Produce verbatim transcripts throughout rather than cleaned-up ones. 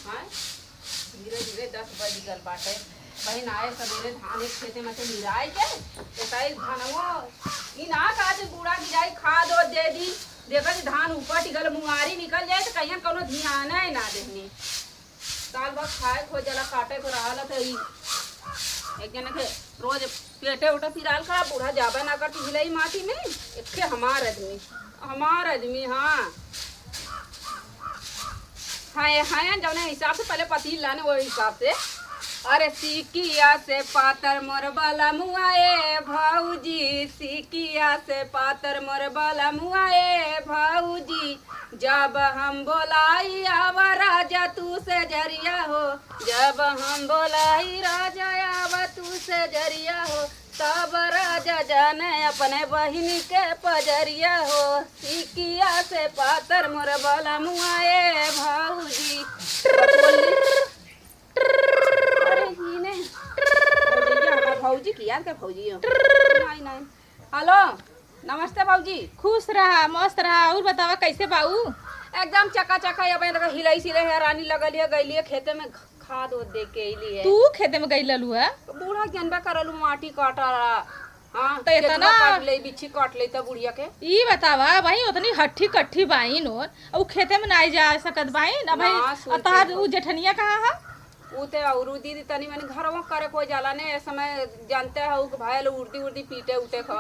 हाँ, धीरे धीरे दस बज गल बाटे। बहिन आए सबेरे धान एक खेते में से निराई के, एसाई धनवो, ई ना कहा जे बूढ़ा गिराई खाद ओद दे दी, देखा जे धान उपट गल, मुंगारी निकल जाए तो कहियन कौनो ध्यान है ना देहनी। साल भर खाए खो जाला, काटे को रहल त ई एक जने के रोज पेटे उठे पिराल का बूढ़ा जाबे ना करती भिलाई माटी में। एक्के हमार आदमी, हमार आदमी, हाँ। हाँ, ये हाँ, जौने हिसाब से पहले पतील लाने, वो हिसाब से। अरे सिकिया से पातर मोर बलमुआ ए भौजी, सिकिया से पातर मोर बलमुआ ए भौजी, जब हम बोलाई आवा राजा तू से जरिया हो, जब हम बोलाई राजा आवा तू से जरिया हो, तब राजा जाने अपने बहिनी के पजरिया हो, सिकिया से पातर मोर बलमुआ ए भौजी। अरे ही ने, भौजी, हमार भौजी की याद का भौजी हो? नहीं, नहीं। हेलो, नमस्ते भौजी। खुश रहा, मस्त रहा। और बतावा कैसे बाऊ? एकदम चका चका, अब हिलाई सिलाई है, रानी लगल है, गईली है खेते में, खाद ओद दे के अइली है। तू खेते में गई ललू है? बूढ़ा जनबे करलू, माटी काटा रहा। हाँ, तो केचुआ इतना काट ले, बिच्छी काट ले, तब बुढ़िया के। ई बतावा भाई, उतनी हट्ठी कट्ठी बाइन और उ खेते में नाई जा सकत बाइन। अब भाई, ना, सुन आ तोहार के उ जेठनिया कहाँ है? उ ते और उ दीदी तनी मनी घरवा करे कोई जाला ने, ए समय जानते हो कि भाई लोग उर्दी उर्दी पीटे उठे ख।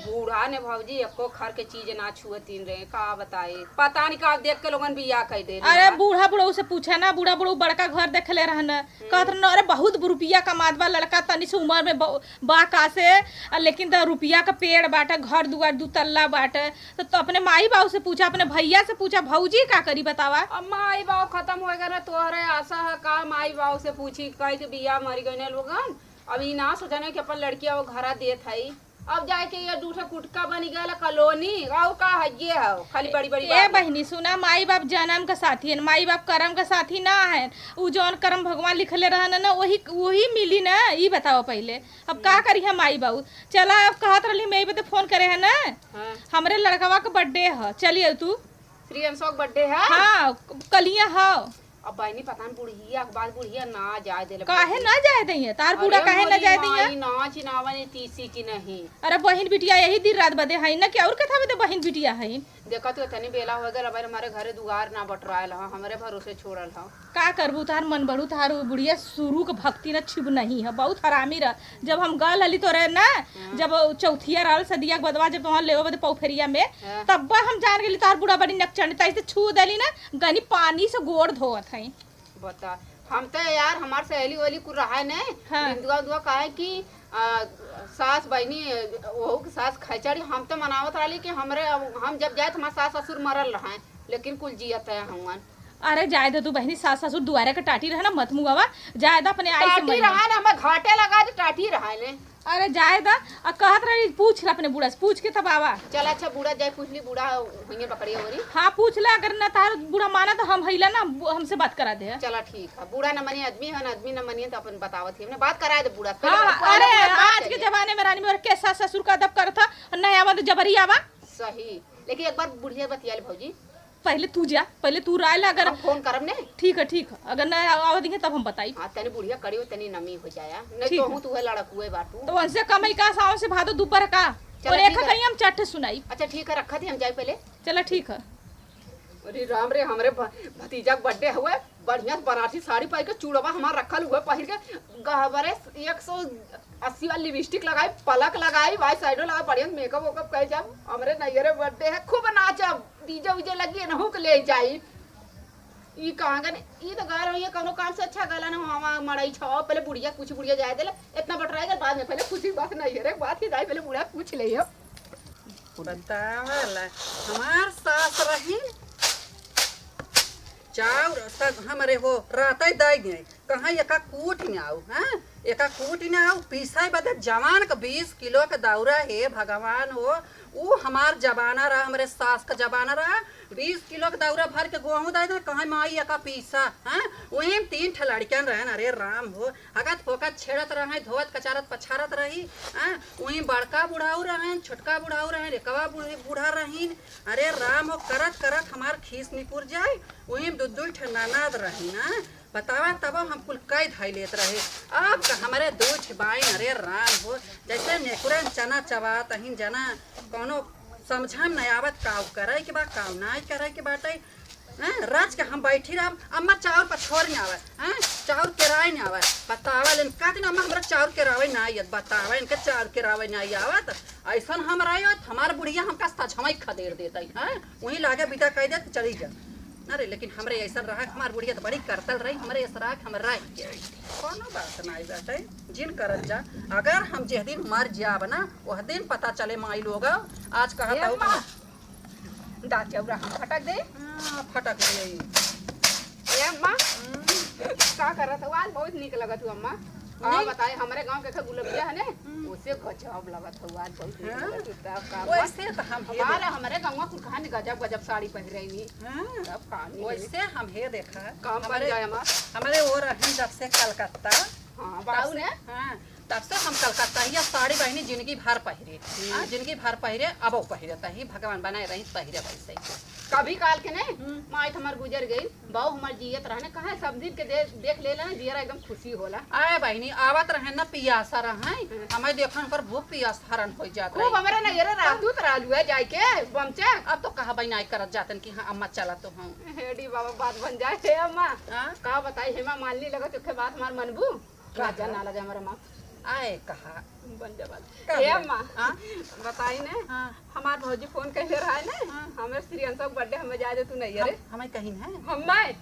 बूढ़ा ने भौजी एको घर के चीज ना छुअतीन रहे, का बताई, पता नहीं का देख के लोगन बियाह कर दे अरे बूढ़ा बुढ़ऊ से पूछे ना, बूढ़ा बुढ़ऊ बड़का घर देखले रहन, कहत रहन, "अरे बहुत रुपया कमात बा लड़का, तनी से उम्र में ब-, बा का से, आ, लेकिन त रुपया का पेड़ बाटे, घर दुआर दू तल्ला बाटे।" तो, तो अपने माई बाऊ से पूछा, अपने भैया से पूछा, भौजी का करी बतावा? अब माई बाऊ खत्म हो गए ना, तोहरे आशा है का माई बाऊ से पूछी, कह के बिया मर गए लोगन। अब ई ना सोचने कि अपन लड़किया वो घरा देत है। अब जाए के ये दू ठो कुटका बन गया कॉलोनी, और का है ये है, खाली बड़ी बड़ी ए बात। बहिनी सुना, माई बाप जन्म का साथी है, माई बाप करम का साथी ना है। उ जौन करम भगवान लिखले रहन ना, वही वही मिली ना। ई बताओ पहले, अब का करी है माई बाऊ? चला, अब कहत रहली मैं बदे फोन करे है ना, हाँ। हमरे लड़कवा के बर्थडे है, चलिए तू। प्रियंशवा के बर्थडे है? हाँ, कलिया है। अब बहिनी पता नहीं बुढ़िया के बाद बुढ़िया ना जाए देले काहे बहिनी। ना जाए दइहे? तार बूढ़ा अरे काहे ना मोरी जाए दइहे? माई, नाच नावन टीसी की नहीं। अरे बहिन बिटिया यही दिन रात बदे है ना कि और कथा बदे बहिन बिटिया है? देखा तू इतनी बेला हो गल, अब हमारे घरे दुआर ना बटरायल ह, हमरे भरोसे छोड़ल ह। का करबू, तार मन बढ़ू, तार उ बुढ़िया शुरू के भक्ति ना छिब नहीं है, बहुत हरामी रह। जब हम गल हली तोरे ना, हाँ। जब चौथिया रहल सदिया के बदवा, जब तोहर लेवे बदे पौफेरिया में, हाँ। तब हम जान गेली तार बूढ़ा बड़ी नकचंड, तैसे छू देली ना, गनी पानी से गोड़ धोवत है। बता, हम तो यार, हमार सहेली वहेली कुल रहा है ने, हाँ। बिंदुआ उंदुआ काहे कि, आ, सास बहिनी, ओहू के सास खैचड़ी, हम तो मनावत रहली कि हमरे, हम जब जाए तो हमार सास ससुर मरल रहे, लेकिन कुल जियत है हमन। अरे जाए दे तू बहिनी, सास ससुर दुआरे के टाटी रहे ना, मत मुआवा, जाए दे अपने आई से टाटी मरिया। रहा ना, हमें घाटे लगा दे, टाटी रहा ने। अरे जाए दा, आ कहत रही पूछ ले अपने बूढ़ा से, पूछ के तब आवा। चल अच्छा, बूढ़ा जाए पूछ ली, बूढ़ा हुइये बकरिया ओरी। हाँ पूछ ले, अगर ना तार बूढ़ा माना तो हम हइला ना, बु-, हमसे बात करा दे। चला ठीक है, बूढ़ा न मनी आदमी है, न आदमी न मनी तो अपन बतावत ही, हमने बात कराए दे बूढ़ा से। हाँ, पहले हाँ, बूढ़ा से अरे बात आज के करिए। जमाने में रानी मोर के सास ससुर का अदब करत ह, नहीं आवा तो जबरी आवा। सही, लेकिन एक बार बुढ़िया बतिया ले भौजी। पहले तू जा, पहले तू राय ला, अगर हम फोन करब ने। ठीक है, ठीक है, अगर ना आवा दिहे तब हम बताई। हाँ, तनी बुढ़िया कड़ी हो, तनी नमी हो जाया, नहीं ठीक तो है। हूँ तू है लड़कुए बाटू। तो उनसे कम ही का, सावन से भादो दुबर का। चला और एक ठीक है। कहीं हम चट्ट सुनाई। अच्छा ठीक है, रखा थी, हम जाए पहले। चला ठीक है। अरे राम रे, हमरे भ-, भतीजा के बर्थडे हुए, बढ़िया से बनारसी साड़ी पहिर के, चूड़वा हमार रखल हुए पहिर के, गहबरे एक सौ अस्सी वाली लिपस्टिक लगाई, पलक लगाई, वाई साइडो लगाई, बढ़िया से मेकअप वेकअप कर जाब। हमरे नैहरे बर्थडे है, खूब नाचब, डीजे वीजे लगी, एनहू के ले जाई। ई कहाँ गने, ई तो गल होइए, कौनो काम से अच्छा गला ना, हम मड़ई छाओ, पहले बुढ़िया, कुछ बुढ़िया जाए देले, इतना बटराई गल, बाद में पहले खुशी बात नैहरे बात ही जाए, पहले बूढ़ा पूछ ले हो। बतावला, हमार सास रही, चाउर तक हमरे हो, रात ही दाई गए। कहाँ एका कूट न आऊ, हैं? एका कूट न आऊ, पीसै बदे जवान क बीस किलो क दौरा, हे भगवान हो। ऊ हमार जमाना रहा, हमरे सास क जमाना रहा, बीस किलो क दौरा भर के गोहूँ दे दे, कहाँ माई एका पीसा, हैं? वहीं तीन ठे लड़कियन रहन, अरे राम हो, हगत फोकत छेड़त रहे, धोवत कचारत पछारत रही, हैं? वहीं बड़का बुढ़ाऊ रहन, छोटका बुढ़ाऊ रहन, एकवा बूढ़ी, बूढ़ा रहीन, अरे राम हो, करत करत हमार खीस निपुर जाए, वहीं दू दू ठे ननद रहीन, हैं? बतावा, तब हम कुल कई धाई लेत रहे। अब का हमरे दू ठे बाइन, अरे राम हो, जैसे नेकुरन चना चबात अहिन जना, कौनो समझा में नहीं आवत, काऊ करे के बा, काऊ नहीं करे के बाटे। हैं, रच के हम बैठी रहब, अम्मा चाउर पछोर नहीं आवे, हैं, चाउर केराए नहीं आवे। बतावा, लेन का दिन अम्मा हमरा चाउर केरावे नहीं आयत, बतावा, इनके चाउर केरावे नहीं आवत। ऐसन हम रहे होत, हमार बुढ़िया हमका सझवई खदेड़ देतई, हैं, वहीं लागे विदा कह देत, चली जा। अरे, लेकिन हमरे ऐसन रहा, हमार बुढ़िया तो बड़ी करतल रही, हमरे ऐसा रहा, हम रह के। कोनो बात नहीं बाटे, जिन करत जा। अगर हम जेह दिन मर जाब ना, वह दिन पता चले माई लोग, आज कहा ए था अम्मा, दाँत चौरा हम फटक दे। हाँ, फटक दे। ए अम्मा, हम्म। का करत हो? आज बहुत नीक लगत हो अम्मा। का नहीं। बताए, हमरे गाँव के एक गुलबिया है ने, हम्म। ओसे गजब लगत हो, आज बहुत नीक हाँ। लगत हो। तब का अम्मा? वैसे तो हम हे हमारे, देख- हमरे गाँव कुल कहाँ ने गजब गजब साड़ी पहिरे नी। हाँ। तब का नहीं वैसे हम हे देखा, काम बन हमरे, जाए हमार। हमरे वो रहन जब से कलकत्ता, हाँ, तब बाऊ से, ने? हाँ, तब से हम कलकत्ता ही साड़ी बहिनी जिंदगी भर पहिरे। हम्म। हाँ, जिंदगी भर पहिरे, अबो पहिरे तही, भगवान बनाए रही, पहिरे वैसे ही। कभी काल के नहीं, हम्म। माई तो हमार गुजर गई, बाऊ हमार जियत रहने, कहाँ सब दिन के दे-, देख लेला ना, जियरा एकदम खुशी होला। आए बहिनी, आवत रहे ना, पियासा रहे, हम्म। हमें देखन पर भूख पियास हरण हो जात खूब रही। हमरे नैहरे रहतू त रहलू है जाए के, बमचा। अब तो कहा बहिनी आई करत जातन कि हाँ, अम्मा चला तो हम। हेडी बाबा, बात बन जाए, हे अम्मा। हाँ? का बताई, हेमा मालिनी लगत ओखे बात हमार मनबू? का लाजा, ना लाजा, हमार अम्मा। आए कहा। बन जा बात। का ए बोले? अम्मा, हाँ? बताई ने, हाँ। हमार भौजी फोन कइले रहा ने, हाँ। हमरे श्रियंशा क birthday, हमें जाए दे तू नैहरे। हम, हमें कहिन है? हमें?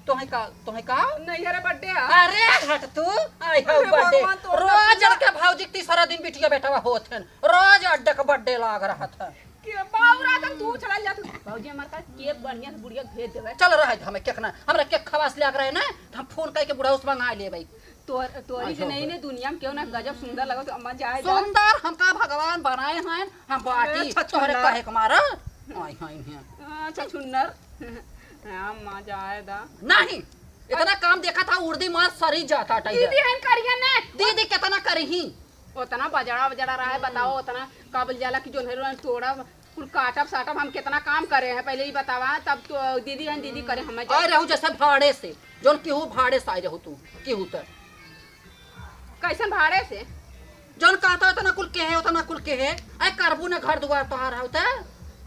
तोहे का, तोहे का? नैहरे birthday है। अरे हट तू, आई हो अरे birthday। भगवान, तोर रोज birthday। अड़के भौजी क तीसरा दिन बिटिया बेटवा होत हन, रोज अड्डे क birthday लाग रहत है। के बाउरा तक तू चला जा तू। भौजी हमार का cake बढ़िया से बुढ़िया के भेज देवे। चल रहे हमें cake ना, हमरा cake खवास ले आके रहे ना, त हम फोन कइके बुढ़ऊ से मंगाए लेबे। तोर-, तोरी आई से हो नहीं गए। ने दुनिया में केहू ना गजब सुंदर लगत हो, अम्मा जाए दा। सुंदर हमका भगवान बनाए हैं, हम बाटी अरे छछुंदर। तोहरे कहे के मारा। आई हैं, हैं। अच्छा छुन्नर। हाँ, अम्मा जाए दा। नहीं, इतना काम देखा था, उर्दी मार सरी जाता टाइगर। दीदी हैं करिया ने। दीदी कितना करी ही? उतना बजड़ा बजड़ा रहा है, बताओ, उतना काबल जाला कि जोन है तोड़ा कुल काटब साटब, हम कितना काम करे हैं, पहले ही बतावा, तब तो दीदी हैं, दीदी करे, हमें जा- आए रहू जैसे भाड़े से, जोन केहू भाड़े से आए रहू तू, केहू त। कैसन भाड़े से? जोन कहता उतना कुल के है, उतना कुल के है, आए करबू ना घर दुआर तोहार है, त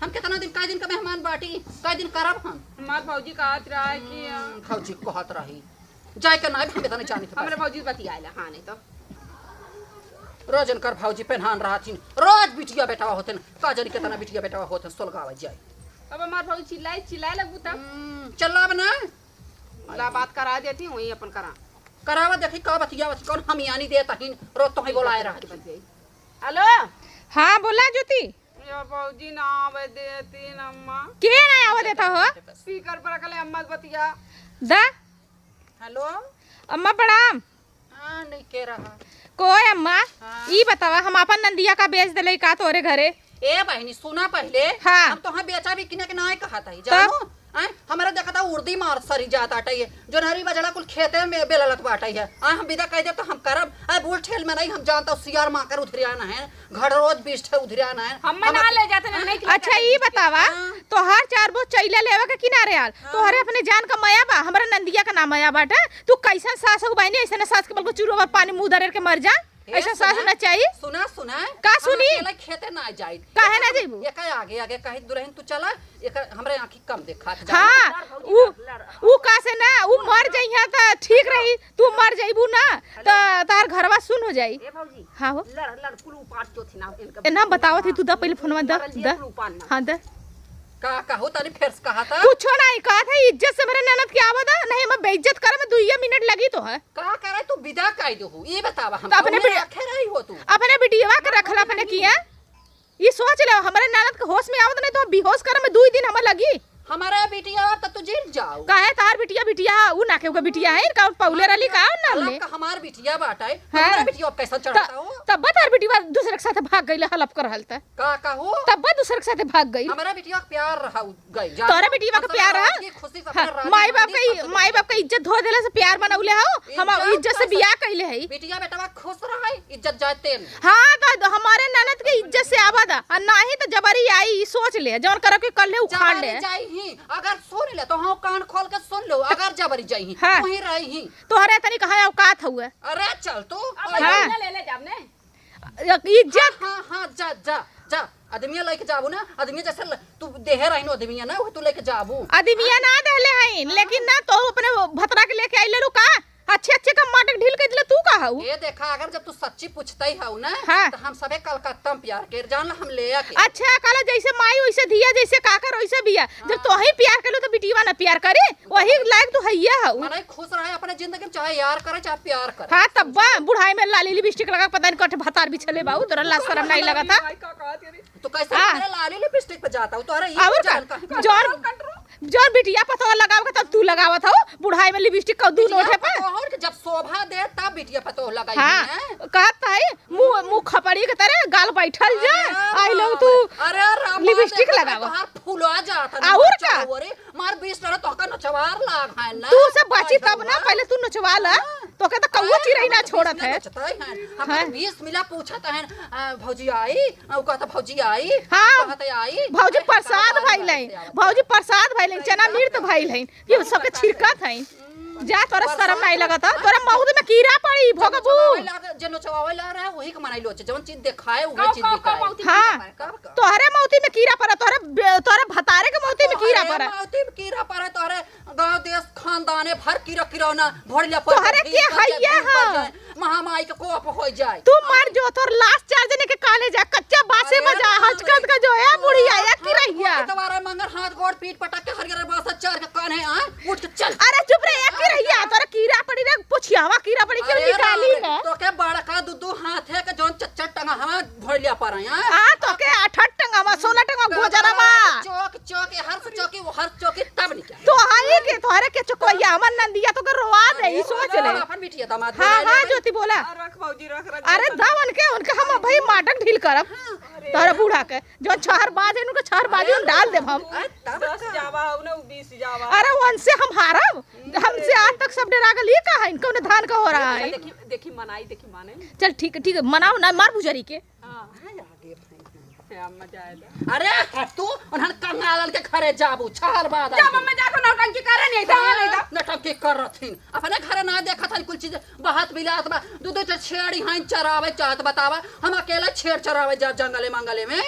हम कितना दिन, कई दिन का मेहमान बाटी, कई दिन करब हम? हमार भौजी कहत रहा है कि हम्म, भौजी कहत रही, जाए के ना, हम इतना जानी हमरे भौजी बतियाएला, हाँ, नहीं तो। रोज इनकर भौजी पेन्हान रहथिन, रोज बिटिया बेटवा होतन, का जानी कितना बिटिया बेटवा होतन, सोलगावा जाए। अब हमार भौजी चिल्लाई, चिल्लाए लगबू तब? हम्म, चल अब ना। ला बात करा देती, वहीं अपन करा। करावा देखी का बतिया, कौन हम यानी देत हइन, रोज तोहे बोलाए रहत। हेलो। हाँ, बोला ज्योति। या भौजी ना आवे देती न अम्मा। के ना आवे देता हो? Speaker पर रखले अम्मा बतिया। दा। हेलो। अम्मा प्रणाम। हाँ, नहीं के रहा। कोई अम्मा, हाँ। ई बतावा, हम आपन नंदिया का बेच देले का तोरे घरे? ए बहिनी, सुना पहिले, हाँ। हम तोहे बेचा भी किने के नाय कहत हई, तब? जानू? आय, हमरा देखता उर्दी मार सरी जात आटे ये, जोनहरी बजड़ा कुल खेते में बेललत बाटे ये। आय, हम विदा कह देब तो हम करब। आय, बूढ़ ठेल में नहीं, हम जानता हूँ, सियार माकर उधरिया ना है, घर रोज बीस ठे उधरिया ना है। हम हम ना ले जाते ना, नहीं अच्छा, ई बतावा, हाँ। तोहार चार बो चैला लेवा के किनारे आल, हाँ। तोहरे अपने जान का मया बा, हमरा नंदिया का ना मया बाटे। तू कैसन सास हो बहिनी, ऐसन सास के बल को चूरो पानी मुंह दरेर के मर जा। हे ऐसा सास सुना, ना चाहिए। सुना, सुना। का हम सुनी? अकेले खेते ना जाई। काहे ना जइबू? एकर आगे, आगे कही, "दुल्हन तू चला, एकर हमरे आँखी कम देखा था।" हाँ, लड़ भौजी, उ, लड़, लड़। उ का से ना, उ मर जइहा त ठीक रही, तू मर जइबू ना, त हेलो। तार घरवा सुन हो जाई। ए भौजी, हाँ हो। लड़, लड़, कुल उपाट जो थी ना, इनका ए, ना बतावत ही, तू दा पहले फोनवा दा, मरल जिया दा। कुल उपाट ना। हाँ, दा। का कहू, तनी फेर से कहा था। कुछो नहीं कहा था, इज्जत से मेरे ननद के आवा दा, नहीं हम बेइज्जत करे में दुइये मिनट लगी तो है। का करे तू विदा काई देहू? ई बतावा हम, तो अपने कौने बिटिया-, रखे रही हो तू? अपने बिटियावा के रखला अपने किया। ई सोच ले, हमरे ननद के होश में आवत नहीं तो बेहोश करे में दुई दिन हमें लगी। हमारा बिटिया अब त तू जीत जाओ। काहे तार बिटिया, बिटिया, उ ना केहू के बिटिया है, इनका पौले रहली का नाम अरे, ले? का हमार बिटिया बाटे, हाँ। हमारा बिटिया अब कैसा त-, चढ़ता हो? तब तार बिटिया दूसरे के साथ भाग गइल, हलफ कर हल त। का, का हो? तब दूसरे के साथ भाग गइल। हमारा बिटिया के प्यार रहा, उ गइल, जा। तोरा बिटिया के प्यार रहा? खुशी से हाँ, अपने राजी माई बाप मंदिर के, सब माई बाप के इज्जत धो देला से प्यार बनौले हो, हम इज्जत इज्जत से का बियाह कइले है। बिटिया बेटवा खुश रहे, इज्जत जाए तेल। हाँ, तो हमारे ननद के इज्जत से आवा दा, आ नाही तो जबरी आई, ई सोच ले, जौन करब के कर ले, उखाड़ ले। जबरी जाई ही, अगर सुन ले तो हाँ, कान खोल के सुन लो, अगर जबरी जाई ही, हाँ। वहीं रही ही। तोहरे तनी कहाँ औकात हउए? अरे चल तू, अब हाँ। ले ले, ले जाब ने। इज्जत। हाँ, हाँ, हाँ, जा, जा, जा, आदमिया लेके जाबू ना, आदमिया जैसे ल-, तू देहे रही ना आदमिया ना, वो तू लेके जाबू। आदमिया ना देले हईन, लेकिन ना तो अपने भतरा के लेके आइले रू का? अच्छे अच्छे का माटक ढील के दिले, तू का हऊ? ये देखा, अगर जब तू सच्ची पूछते ही हऊ ना, हाँ। तो हम सबे कलकत्ता में प्यार के जान ला, हम ले आके। अच्छा, कहला जैसे माई वैसे धिया, जैसे काकर वैसे बिया। जब हाँ। तोही प्यार कर लो तो बिटिया ना प्यार करे, वही लायक तू हइया हऊ। मने खुश रहे अपने जिंदगी में, चाहे यार करे चाहे प्यार करे। हाँ, तब बा बुढ़ाई में लाली लिपस्टिक लगा के पता नहीं कठे भतार बिछले बा, तोरा लाज शरम नहीं लगा था? तो कैसे हाँ। मेरे लाली लिपस्टिक पे जाता हूँ, तोहरा ये और का? जान का? जौन, जौन बिटिया पतोह लगावे के तब तू लगावत हो, बुढ़ाई में लिपस्टिक का दू बिटिया नोटे पे। पतोह के जब शोभा दे तब बिटिया पतोह लगाई हाँ, है। कहत है, मुंह, मुंह खपड़ी के तरह गाल बैठल जा, अरे आई लोग तू अरे राम, लिपस्टिक देखो लगावा। तोहार फुला जात है, और का? नचवाओ रे, मार बीस डरा तोहका नचवार लाग है ना। तू से बची तब ना, पहले तू नचवा ला। हाँ। तोके तो कौआ अरे, चिरई ना हमारे छोड़त बीस है। नचते हैं। हमारे हाँ। बीस मिला पूछत हैं, आ, भौजी आई, आ, उ कहता भौजी आई, हाँ। कहता आई। भौजी अरे, प्रसाद भइल है, भौजी प्रसाद भइल है, चना मिर्त भइल है, ये सबके छिड़कत है। जा, तोरा शरम नहीं लगत है? तोरा मौत में कीड़ा पड़ी, भोगबू। जे नोचवावे ला रहा है, वही के मनाई लोचे। जवन चीज देखाए, वही चीज दिखाए। हाँ। तोहरे मौती में कीड़ा पड़ा, तोहरे बे-, तोहरे भतारे के मौती में कीड़ा पड़ा। मौती में कीड़ा पड़ा, तोहरे गाँव देश खानदाने भर कीड़ा किरौना भर लिया पड़ तोहरे के हइया हाँ। महामारी के कोप हो जाए। तू मर जो, तोर लाश चार जने के काले जा, कच्चा बासे में जा, हचकत का जो है बुढ़िया, या की रहिया। दोबारा मंगर हाथ गोड़ पीट पटक के हरियर बासा चार के कान है, आ? उठ के चल। अरे चुप रे, एक ही रहिया, तोरा कीड़ा पड़ी रे, पुछियावा कीड़ा पड़ी, क्यों अरे निकाली राम रे, ना? तोके बड़का दू दू हाथ है के जौन चच्चर टंगा हवा भोलिया पर है, आ? आ, तोके आठ आठ टंगा मा, सोलह टंगा गोजरा मा। चौक, चौक, ये हर से चौकी, वो हर चौकी तब निकल। तो हाई के, तोहरे के चुकवैया, हमर नंदिया तोके रोवा दे, ई सोच ले। अपन बिटिया दामाद हाँ, बोला हाँ, ले। ज्योति बोला। आ, रख भौजी, रख, रख, अरे रख। दा उनके, उनके हम भाई माटक ढील करब। हाँ। तोहरा बूढ़ा के, जौन छहर बाज है, उनके छहर बाजी में डाल देब हम। अरे, तब दस का? जावा हो ना, उ बीस जावा। अरे, उनसे हम हारब? हमसे आज तक सब डेरा गल, ई का है? इनका उन्हें धान का हो रहा है? देखी, देखी, मनाई, देखी, माने। चल, ठीक है, ठीक है, मनाओ ना, मार बुजरी के। हाँ। हाँ, आगे भाई। क्या मजा आएगा? अरे, हट तू, उन्हन कंगालन के घरे जाबू, छहर बाज जा, आई। मम्मी, जा, तो नौटंकी करे नहीं, जा, नहीं, जा। नौटंकी कर रथिन। अपने घरे ना देखत हन कुल चीज, बहत बिलात बा। दू दू ठे छेड़ी हइन चरावे चाहत, बतावा। हम अकेला छेड़ चरावे जा जंगले मंगले में?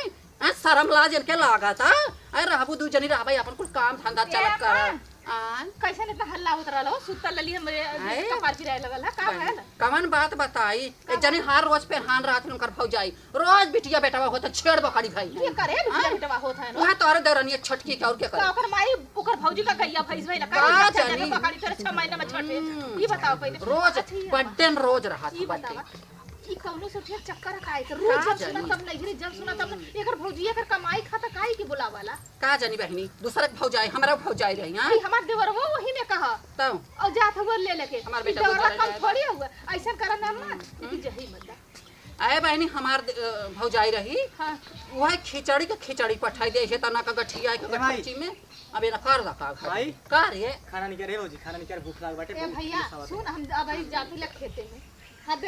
हैं, शरम लाज इनके लागत, आ? अरे रहबू दू जनी रहबे, अपन कुल काम धंधा चलत कर। आय। कैसे इतना हल्ला होत रहल हो? सुतल रहली, हमरे आय। कपार पिराए लगल है, का भइल? कवन बात बताई? एक जनी हर रोज पेरहान रहत है उनकर भौजाई। रोज बिटिया बेटवा होत है, छेड़ बकरी भई है। के करे बिटिया बेटवा होत है ना? वहाँ तोहरे देवरनिया छोटकी के, और के करे? तो ओकर माई, ओकर भौजी का गैया भैंस भइल, का का जानी? बकरी तोरे छह महीना में छोटे। हम्म। ई बताओ पहले। रोज, अच्छा, ई बड्डे न रोज रहत ई है, बड्डे। बतावा। ई कौनो सोचिया चक्कर काहे के? रोज का जब सुना जानी? तब नैहरे, जब सुना तब हम्म। एकर भौजी, एकर कमाई खाता काहे के बुलावाला? का जानी बहिनी, दूसरा के भौजाई, हमरा भौजाई रही, हाँ? ई हमार देवरवो वही में कहा। तब? और जात हुआ ले लेके। हमार ई बेटा देवरवा गुजर कम गया। थोड़ी हुआ, ऐसा करा ना अम्मा, हम्म। कि जही मत दा। अरे बहिनी, हमार दे-, अ, भौजाई रही, हाँ। वह खिचड़ी के खिचड़ी पठाई दे, हे तना का गठिया के ए भाई। गठौची में, अब ये ना कर दा का घर। भाई। का रे? खाना निकाल रे भौजी, खाना निकाल, भूख लाग बाटे, ए बहुत भैया, तेज हवा सुन, हम अब आई जाते ले खेते में। हद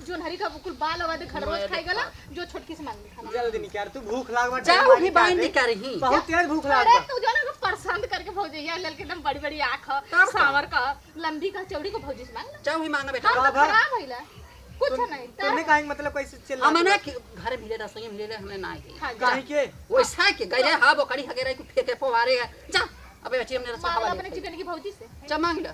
जोनहरी का कुल बाल आवा दे, खड़रोस मैं खाई गला, देखा। जो छोटकी से मांग ले खाना। जल्दी निकाल, तू भूख लाग बाटे, जाओ मार ही निकाल बहिन दे। निकाल रही। बहुत तेज भूख लाग अरे बा। तू जो ना पसंद करके भौजैया ललके एकदम बड़ी बड़ी आँख, तब का? सांवर का, लंबी का, चौड़ी को भौजी से मांग ले। जाओ ही मांगा बेटा। हाँ, का तो भा? खराब भइला। कुछ तुम, नहीं, तुमने तब काहे मतलब कैसे चिल्ला हमने दिया? कि घर मिले रसोई मिले हमने ना गई। हाँ, जा। काहे के? वैसा के गए हाँ बकरी हगेरा को फेंके पोवारे है। जा, अबे बच्ची हमने रसोई मांग हवा ले अपने लेके। चिकन की भौजी से। जा मांग ले।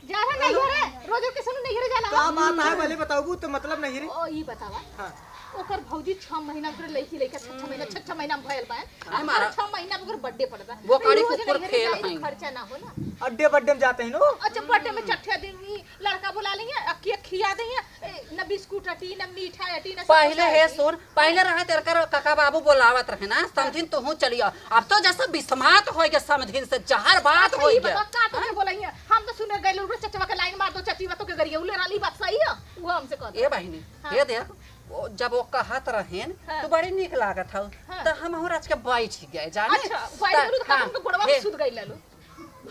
जा रहा नहीं रे, रोज के सुनो नहीं रे जाला। का बात है, भले बताओ, तो मतलब नहीं रे। ओ, ई बतावा। हाँ। ओकर भौजी छह महीना ओकर लइकी लइका छह, छह महीना, छह, छह महीना में भयल बा। अरे मारा। छह महीना में ओकर बर्थडे पड़ता। वो काड़ी रोज कुकुर नहीं रे फेल जाई, हैं। खर्चा ना होला। अड्डे बड्डे में जाते हैं नो। अच्छा, बर्थडे में चट्ठे दिन ई लड़का बुला लेंगे, आ केक खिया देंगे, ए, ना बिस्कुट टीना मीठा है, टीना पहिले समोसा है हे जी। सुन, पहिले रहे तेरे कर काका बाबू बोलावत रहे ना, समधिन तू हूँ चलिया। अब तो जैसे बिस्मात होइ गया, समधिन से जहर बात अच्छा, होइ ये गया। बताओ, का तुझे बोलाई है? हम तो सुने गए, लुलु चचवा के लाइन मार दो, चचवा तो के गरिया उले राली बात सही है, वो हमसे कहते ए हैं। बहिनी, हाँ। ये देख, वो जब वो कहत रहेन, हाँ। तो बड़ी नीक लागत हौ। हाँ। तो हम और आज के बैठ गए, जाने? अच्छा, बैठ त-, गलू तो हाँ, तुमको गोड़वा हे। में सुध गई ललू।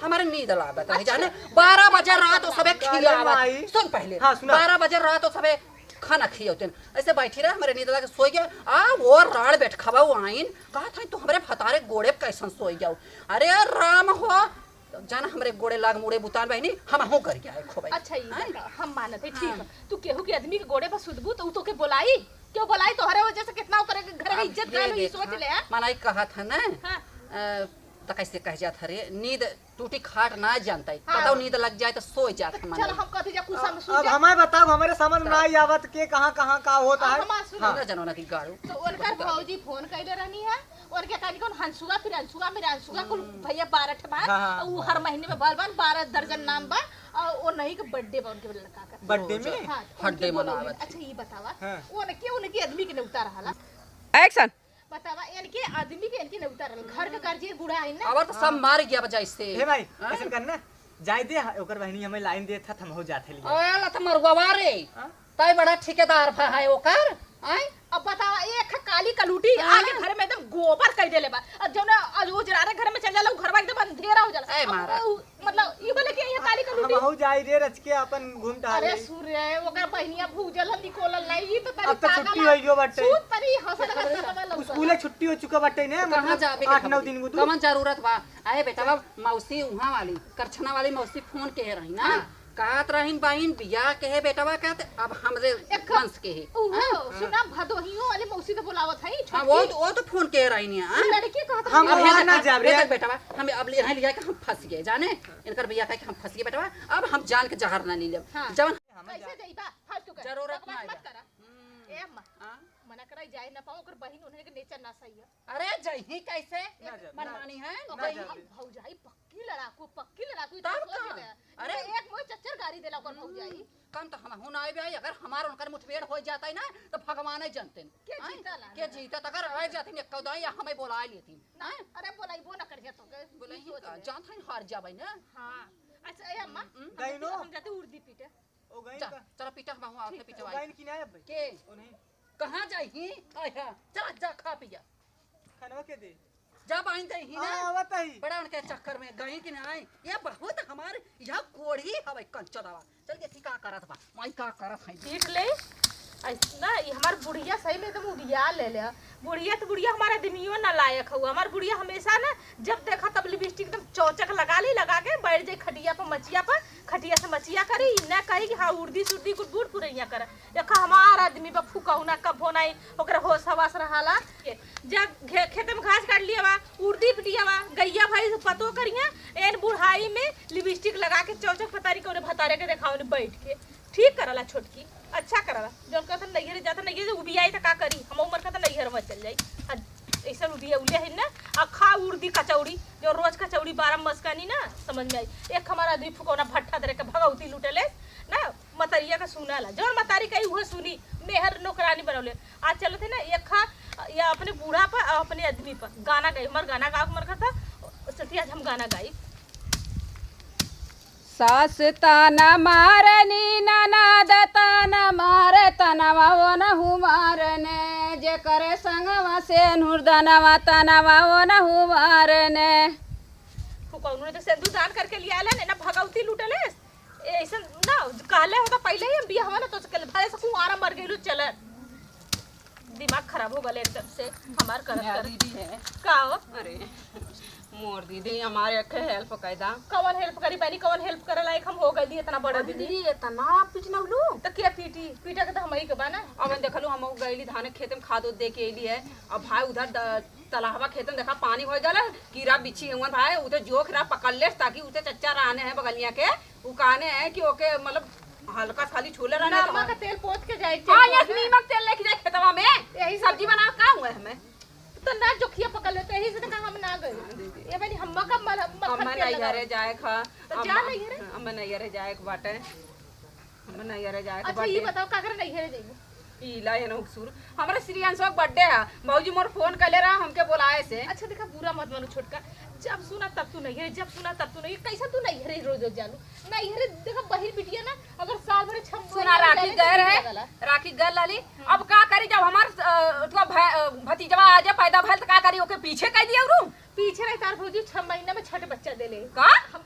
हमारे नींद लागत रहे, अच्छा। जाने? बारह बजे रात वो सबे अरे खियावत। माई। सुन पहिले, हाँ, सुना। बारह बजे रात वो सबे खाना खियावतेन। ऐसे बैठी रहे, हमारे नींद लागे, सोई गया। आ, वो राड़ बैठ खवा, वो आइन। कहा था, "तू हमरे भतारे गोड़े पे कैसन सोई गया?" अरे राम हो, जाना हमरे गोड़े लाग मुड़े बुतान बहिनी, हम हो कर गया है खोबे। अच्छा, ये हैं? बता, हम मानत है, ठीक हाँ। है। तू केहू के आदमी के गोड़े पर सुतबू, तो उ तो के बोलाई? क्यों बोलाई? तोहरे वजह से कितना ओकरे के घर के अब इज्जत ये घायल हुई, देखा, सोच ले, हैं? मनाई कहत है ना, हाँ। अ, त कैसे कह जात हरे, नींद टूटी खाट ना जानता है। हाँ। बताओ, नींद लग जाए तो सो जात है चल, मनाई। हम कथी जा कुछ समझ अब जा। हमें बताओ, हमारे समझ में बताओ। नहीं आवत के कहाँ, कहाँ का होता अब है। हमार सुनो। हाँ। ना जानो ना कि गाड़ू। तो उनकर भौजी फोन कैले रहनी है, उनके कहनी कौन हंसुआ, फिर हंसुआ, मेरे हंसुआ कुल हम्म। भैया बारह ठे बा, हाँ, हाँ। और वो हर महीने में बार बार बारह दर्जन नाम बा, और वो नहीं के बर्थडे बा उनके लड़का का। बर्थडे में? हाँ, हड्डे उनके बोलौली। मनावत है। अच्छा, ये बतावा, हाँ। वो उनके, उनके आदमी के नेवता रहला। एक्शन। बतावा, इनके आदमी के इनके नेवता रहल। घर के कर्जे बूढ़ा है ना। अब तो सब हाँ। मार गया बजाय से। हे भाई, हाँ? ऐसन करना, जाए दे, ओकर बहिनी हमें लाइन देत हत, हम हो जात है लिए। ओए, ला त मरुआ रे। हाँ? तै बड़ा ठेकेदार भा है ओकर, आय? अब बतावा, एक काली कलूटी हाँ। आके घर में एकदम गोबर कर देले बा। अब जौन आज उजरारे घर में चल जाला, उ घरवा एकदम अंधेरा हो जाला। ए, अब मारा। उ, मतलब, ई बोले कि ये काली कलूटी। हमहू जाई रे रच के अपन घूम टहल अरे ले। सुन रे, ओकर बहिनिया भूजल ह, निकोलल नहीं, ई तो तनी अब तो पागल छुट्टी है। होई गयो बाटे। सूत तनी हंसत हंसत हवा लौकल। स्कूले छुट्टी हो चुका बाटे ने, तो कहाँ मतलब, जाबे के आठ नौ खबर? दिन गुदू। कवन जरूरत बा? अरे बेटवा, मौसी उहाँ वाली, करछना वाली मौसी फोन के रही ना। हाँ। कहत रहिन बहिन बियाह के है बेटवा कहत, अब हमरे एक वंश के है। ओहो, हाँ? सुना, भदोहियो वाली मौसी तो बुलावत है, हाँ, वो छोटकी। तो, वो तो फोन के रहिन है, हाँ? लड़की कहत हम रही। अब वहाँ हे ना देख, जाब हे रे। देख बेटवा, हम अब ले, यहाँ लिया के हम फंस गए, जाने? इनकर बियाह कह के हम फंस गए बेटवा, अब हम जान के जहर ना ले लेब। हाँ। जवन कैसे जाइबा? फालतू कर। जरूरत बकवास ना मत है। करा। हम्म। ए अम्मा, हाँ? मना करा, जाए ना पाओ, ओकर बहिन उन्हें के नेचर ना सही है। अरे जइही कैसे? ना जाबे, मनमानी है, ना जइही। जाबे। भौजाई पक्की लड़ाकू, पक्की लड़ाकू, इतना तब सोच का? ले। अरे। अरे एक मोए चच्चर गारी देला ओकर हम्म, भौजाई। कम तो हमहू ना आइबे, अगर हमार उनकर मुठभेड़ हो जाता है ना, तो भगवान ही जानते हैं। के हैं? जीता ला के ना? जीता, तो अगर आ जाती एक कौदाई या हमें बोला लेती। ना, हैं? अरे बोलाइबो ना करिया तो के, बोलाई ई सोच का? ले। जानत है हार जाबे ना। हाँ। अच्छा, ए अम्मा, हम्म। हम जाते, गइनो? हम जाते उर्दी पीटे। ओ गइन जा, का? चला पीटा, हम हुआ ठीक, ओतने पीटवाई। ओ गइन की ना अब? के? ओ नहीं। कहाँ जाई ही? आय हा, चला जा खा पी जा। खानवा के दे? जा बाइन दे ही ना। हाँ, आवत ही। बड़ा उनके चक्कर में गई कि ना आई। ये बहुत हमार, यह कोढ़ी हवे कंचनवा। चल देखी का करत बा। माई का करत है। देख ले, ऐस-, ना, ये हमार बुढ़िया सही में एकदम उबिया ले ले। बुढ़िया तो बुढ़िया, हमार आदमियो ना लायक हुआ। हमार बुढ़िया हमेशा ना, जब देखा तब लिपस्टिक एकदम चौचक लगा ली, लगा के बैठ जाई खटिया पर, मचिया पर, खटिया से मचिया करी, ई ना कही कि हाँ, उर्दी सुर्दी कुल बूढ़ पुरैया करे। देखा, हमार आदमी बा फुकौना, कभो नाई ओकरा होश हवास रहाला। जा घे-, खेते में घास काट लिया बा, उर्दी पिटिया बा, गैया भैंस पतो करिया, एन बुढ़ाई में लिपस्टिक लगा के चौचक पतारी के ओने भतारे के देखाओ ने बैठ के। ठीक करला छोटकी, अच्छा करला। जौन कहत नैहर जात, नैहर उबियाई त का करी, हम उमर कहत नैहर में चल जाई। आ ऐसन उबिया उले है ना, आ खा उर्दी कचौड़ी, जो रोज कचौड़ी बारह मस्कानी ना, समझ में आई। एक हमार आदमी फुकौना भट्ठा दे के भगौती लूटेले ना, मतरिया का सुनाला, जौन मतारी कही उहे सुनी, मेहर नौकरानी बनौले। आज चलत है ना, एक खा या अपने बूढ़ा पर, आ अपने आदमी पर गाना गाई, हमार गाना गावे के मन करता, सोचती आज हम गाना गाई। सास ताना मारनी ननद ताना मारे तनवा ओनहु मारने, जेकरे संगवा सेनुर दनवा तनवा ओनहु मारने। फुकौनो ने तो सेंदूर दान करके लिया ले, ना भगौती लूटले। ऐसन ना कहले होता पहिले ही हम बियाह वाला तो से कहले, भले से कुंवारा मर गइलू, चल। दिमाग खराब हो गले एकदम से हमार करत मेरा करत। दीदी है। का हो? अरे, मोर दीदी, हमारे एक help कर दा। कवन help करी बनी, कवन help करे लायक हम हो गइली इतना बड़ा और दीदी? दीदी, इतना पीटनौलू? तो के पीटी? पीटा के तो हमही के बा ना। अब देखलू, हम गइली धान खेत में खाद उद दे के अइली है। अब भाई उधर द-, तलहवा खेत में देखा पानी हो जाला, कीड़ा बिच्छी हुआ भाई, उ तो जोख रहा पकड़ लेस, ताकि उसे चच्चा रहने हैं बगलिया के, उ कहने हैं कि ओके मतलब हल्का खाली छूले रहने तो नमक हम तेल पोत के जाए के हाँ, चाहिए यस, ना। नीमक तेल लेके जाए खेतवा में, यही सब सब्जी बनावे का हुआ है हमें। तो ना जोखिया पकड़ लेते, यही से तो कहा हम ना गए। ये बनी हम मक्का मल-, मक्खन हम तेल नैहरे लगाओ। जाए खा, तो जा हम, नैहरे। हम नैहरे जाए के बाटे, हम नैहरे जाए के अच्छा, ये बाटे। बताओ, का करे नैहरे जाइबू? ई ला एनहु के सुरु। हमरे श्रेयांशवा के birthday है, भौजी मोर फोन कइले रहा हमके बोलाए से। अच्छा देखा, बुरा मत मानो छोटका, जब सुना तब तू नैहरे, जब सुना तब तू नैहरे, कैसा तू नैहरे रोज रोज जालू? नैहरे देखा बहिर बिटिया ना, अगर साल भरे छम सुना, राखी गए रहे, राखी गए लाली। अब का करी, जब हमार, अ, तो भ-, अ, भतीजवा आजे पैदा भइल त का करी, ओके पीछे कइ दिया रू। पीछे रहे तार भौजी, छह महीना में छठ बच्चा देले। का? हम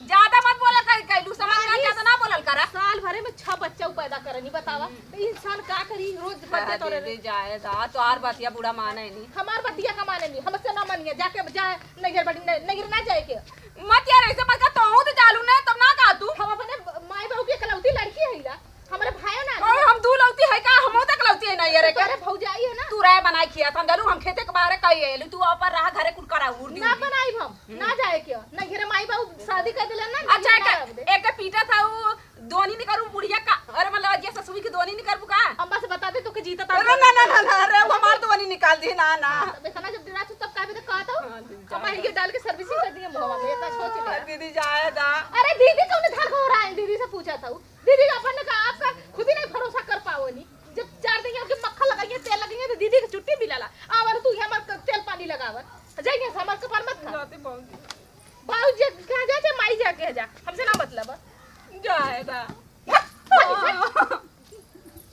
ज्यादा मत बोलल कर, कैलू समझ में नहीं। ज्यादा ना बोलल करा। साल भरे में छह बच्चा उ पैदा करनी, बतावा। हम्म। तो इंसान का करी, रोज बच्चा अरे तोरे दीदी, जाए दा, तोहार बतिया बुरा माने नहीं। हमार बतिया का माने नहीं, हमसे ना मानिए, जाके जा, नैहर बड़ी, न-, नैहर ना जाए के। मत यार, ऐसे मत कर, तोहू तो जालू ना, तब ना का तू। हम अपने ब-, माई बाबू की इकलौती लड़की है ला, हमरे भाइयों ना और हम दू लौती है का, हमहू तक लौती है ना ये रे के। तोरे भौजाई है ना। तू राय बनाई खिया, हम जालू, हम खेते के बाहर कही है, तू ऊपर रहा, घरे कुल करा, उड़ ना बनाई हम। हम्म। ना जाए के, ना घेरे माई बाबू शादी कर देला ना, अच्छा, ना एक, आवे दे। एक पीटा था उ दोनी निकरू बुढ़िया का, अरे मतलब अजिया ससुरी के दोनी निकरबू का? अम्मा से बता दे तो के जीता था। अरे ना, ना, ना, ना, अरे वो हमार दोनी निकाल दी, ना, ना। हाँ, तो देखा ना, जब डरा तब का भी तो कहता हूँ। हाँ, दीदी, अब जाए ये डाल के servicing कर दिए मुहवा में, इतना सोच ले। अरे दीदी, जाए दा। अरे दीदी कौन धार हो रहा है, दीदी से पूछा था वो। दीदी अपन का आपका खुद ही नहीं भरोसा कर पाओ नी। जब चार दिन के मक्खन लगाइए, तेल लगाइए तो दीदी के छुट्टी मिलाला। आवर तू ये हमार तेल पानी लगावर। जाइए हमार कपार मत खा। जाते बाबूजी। बाबूजी कहाँ जा, चाहे माई जा के जा, हमसे ना मतलब है। जाए दा।